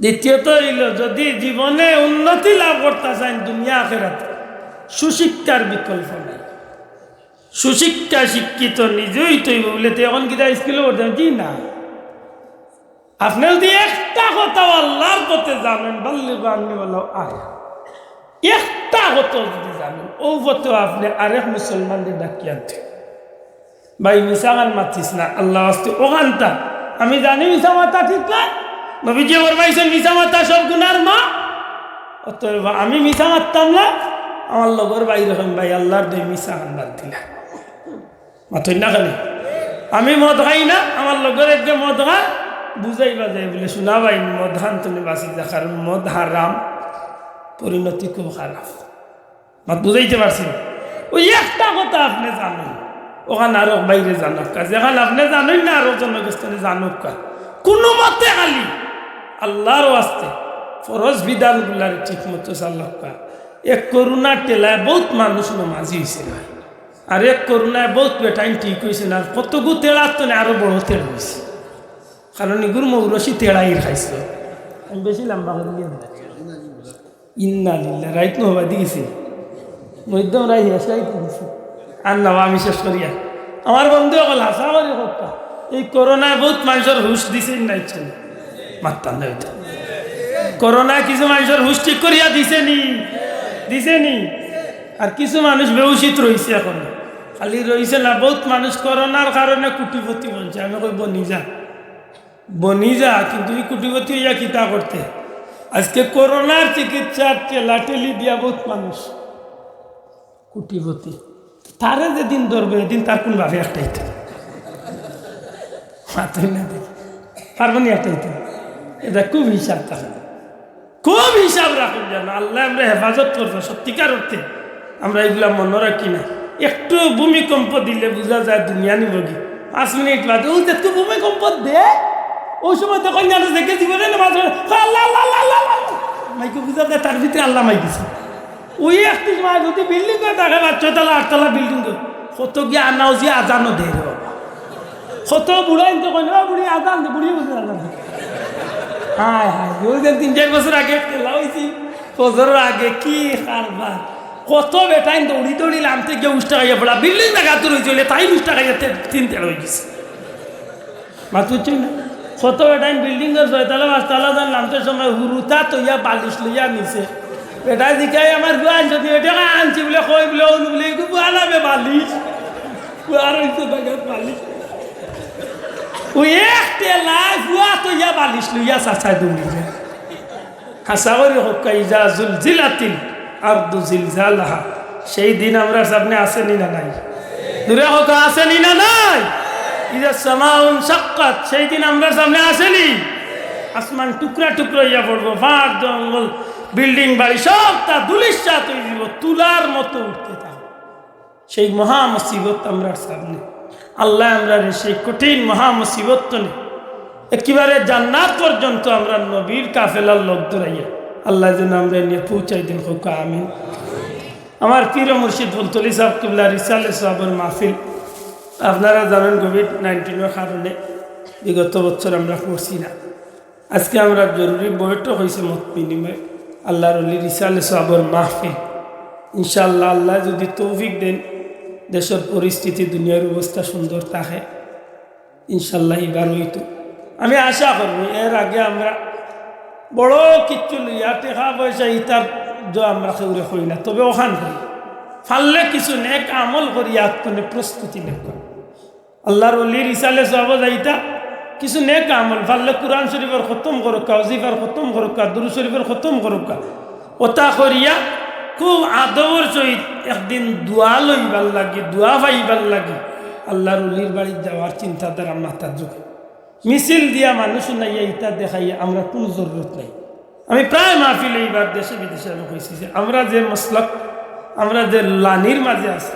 দ্বিতীয়ত অইলো, যদি জীবনে উন্নতি লাভ করতা চাইন দুনিয়া আখেরাত, সুশিক্ষার বিকল্প নাই। সুশিক্ষা শিক্ষিত নিজে অইতে অইবো বুলে তে অখন কিতা স্কুলো পড়তাম? জি না। আপনে যদি একটা কথাও আল্লার পথে জানইন, বাল্লিগু আন্নি ওয়ালাউ আয়া, একটা কথা যদি জানইন, অউ পথেও আপনে আরেক মুসলমানরে ডাকিয়া আনতে ভাই, মিছা খান মাতিস না, আল্লার ওয়াস্তে অখানতা। আমি জানি মিছা মাতা ঠিক নায়, নবীজিয়ে ফরমাইছইন, "মিছা মাতা সব গুনার মা।" অতএব আমি মিছা মাততাম না, আমার লগর ভাইরে কইমু, "ভাই, আল্লার দোয়াই মিছা খান বাদ দিলা।" মাতইন না খালি। আমি মদ খাই না, আমার লগর একজন মদ খায়, বুঝাই বাজাই বুলে, "শুনা ভাই, মদ খান তুমি বাঁচি যা, কারণ মদ হারাম, পরিণতি খুব খারাপ।" মাত বুঝাইতে পারছি? অউ একটা কথা আপনে জানইন, অখান আরক ভাইরে জানাউক্কা। যেখান আপনে জানইন না, আরক জনগোষ্ঠীরে জানাউক্কা। কুনুমতে খালি আল্লার ওয়াস্তে ফরজ বিধানগুলারে ঠিকমতো চালাউক্কা। এক করোনার ঠেলায় বউত মানুষ নমাজি অইছে না, আর এক করোনায় বউত বেটাইন ঠিক অইছে না, আর কতগু তেড়ার তনে আরো বড় তেড় অইছে, কারণ ইগুর মৌরসি তেড়াইর খাইছে। আমি বেশি লম্বা করি দিয়া দিলাম। ইন্না লিল্লাহ, রাইত নু হবাদি গেছি। মধ্যম রাইত হেসাই তো গেছি। আর না, আমি শেষ করিয়া। আমার বন্ধু অকল হাছা করি কউক্কা। এই করোনায় বউত মানষর হুশ দিছে নি, নাইছে নি? মাত্তা নাই তো। করোনায় কিছু মানষর হুশ ঠিক করিয়া দিছে নি? দিছে নি? আর কিছু মানুষ বেহুশিত রইছে এখন। খালি রইছে না, বউত মানুষ করোনার কারণে কুটিপতি বনছে। আমি কই বনি যা, বনি যা, কিন্তু ই কুটিপতি অইয়া কিতা করতে? আজকে করোনার চিকিৎসার ঠেলাঠেলি দিয়া বউত মানুষ কুটিপতি। তারে যেদিন ধরবে, এদিন তার কুন বাপে আটকাইতো? মাতইন না দেখি। পারবো নি আটকাইতো? ইটা খুব হিসাব থাকে। খুব হিসাব রাখইন যেন। আল্লায় আমরারে হেফাজত করবা, সত্যিকার অর্থে। আমরা ইগুলা মনো রাখি না। একটু ভূমিকম্প দিলে বুঝা যায় দুনিয়া নিবোগি। পাঁচ মিনিট বাদে, অউ যে একটু ভূমিকম্প দে, অউ সময় তো কইন যেন দেখে জীবনে নামাজ পড়ে, "আল্লাহ, আল্লাহ, আল্লাহ, আল্লাহ, আল্লাহ।" মাইকে বুঝা যায় তার ভিতরে আল্লাহ মাই দিছে। অউ একটু সময় যদি বিল্ডিং অয় থাকে, পাঁচ ছয় তলা, আট তলা বিল্ডিং অয়, কত গিয়া আনাউজি আজানও দেয় রে বাবা। কত বুড়াইন্তে কইন, "ও বুড়ি, আজান দে", বুড়ি বুঝে আজান দে। হায় হায়, অউ যে তিন চাইর বছর আগে খেলা অইছে, ফজরর আগে কি কারবার। কত বেটাইন দৌড়ি দৌড়ি লামতে গিয়া উষ্টা খাইয়া পড়া, বিল্ডিং জাগাত রইছে, অইলে তাইন উষ্টা খাইয়া তে-, তিন তেড়া অইগেছে। মাত বুঝছইন না? কত বেটাইন বিল্ডিংর ছয়তলা, পাঁচতলা যাইন লামতে সময় হুরুতা থইয়া বালিশ লইয়া নিছে। বেটায় জিকায়, "আমার ফুয়া আনছো নি?" বেটায় কয়, "আনছি।" বুলে, "কই?" বুলে, "অউ নি।" বুলে, "ইগু ফুয়া নামে বালিশ।" ফুয়া রইছে জাগাত বালিশ। অউ এক ঠেলায় ফুয়া থইয়া বালিশ লইয়া চাচায় দৌড়ি যায়। হাছা করি কউক্কা, "ইজা জুলজিলাতিল আরদু জিলজালাহা।" সেই দিন আমরার সামনে আছে নি না নাই? জুরে কউক্কা, আছে নি না নাই? "ইজা সামাউন শাক্কাত", সেই দিন আমরার সামনে আছে নি? আসমান টুকরা টুকরা অইয়া পড়বো, পাহাড় জঙ্গল, বিল্ডিং বাড়ি সবতা ধুলিস্যাৎ অইযিবো, তুলার মতো উঠতে থাকবো। সেই মহা মুসিবত আমরার সামনে। আল্লায় আমরারে সেই কঠিন মহা মুসিবত তনে একেবারে জান্নাত পর্যন্ত আমরার নবীর কাফেলার লগ ধরাইয়া আল্লায় যেন আমরারে নিয়া পৌঁছাই দেইন, কউক্কা আমিন। আমার পীর মুর্শিদ ফুলতলি ছাব কিবলার ইসালে সওয়াবর মাহফিল, আপনারা জানইন, কোভিড নাইনটিনর কারণে বিগত বছর আমরা করছি না। আজকে আমরার জরুরি বৈঠক অইছে মত বিনিময়, আল্লার অলির ইসালে সওয়াবর মাহফিল। ইনশাআল্লাহ, আল্লায় যুদি তৌফিক দেইন, দেশর পরিস্থিতি, দুনিয়ার অবস্থা সুন্দর থাকে, ইনশাআল্লাহ ইবার অইতো। আমি আশা করমু, এর আগে আমরা বড় কিচ্ছু লইয়া, টেকা পয়সা ইতার জ আমরা কেউরে কই না, তবে অখান করি, পারলে কিছু নেক আমল করি, আতকনে প্রস্তুতি নেউক্কা। আল্লার অলির ইসালে সওয়াবো যাইতা, কিছু নেক আমল, পারলে কুরআন শরিফর খতম করউক্কা, ওজিফার খতম করউক্কা, দুরুদ শরিফর খতম করউক্কা। অতা করিয়া খুব আদবর সহিত একদিন দোয়া লইবার লাগি, দোয়া পাইবার লাগি আল্লার অলির বাড়িত যাওয়ার চিন্তাধারা মাথাত ঢুকে। মিছিল দিয়া মানুষ হুনাইয়া ইতা দেখাইয়া আমরার কুনু জরুরত নাই। আমি প্রায় মাহফিলে ইবার দেশে বিদেশে আমি কইছি যে আমরা যে মসলক, আমরা যে লাইনর মাঝে আছি,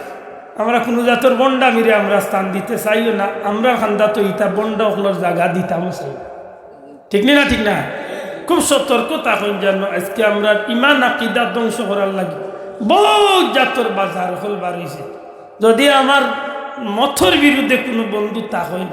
আমরা কুনু জাতর ভন্ডামিরে আমরা স্থান দিতে চাইও না। আমরার কান্দাত ইতা ভন্ড অকলর জাগা দিতামও চাই না। ঠিক নি না? ঠিক না? খুব সতর্ক থাকইন যেন আজকে আমরার ইমান আকিদা ধ্বংস করার লাগি বউত জাতর বাজার অকল বার অইছে। যুদি আমার মতর বিরুদ্ধে কুনু বন্ধু থাকইন,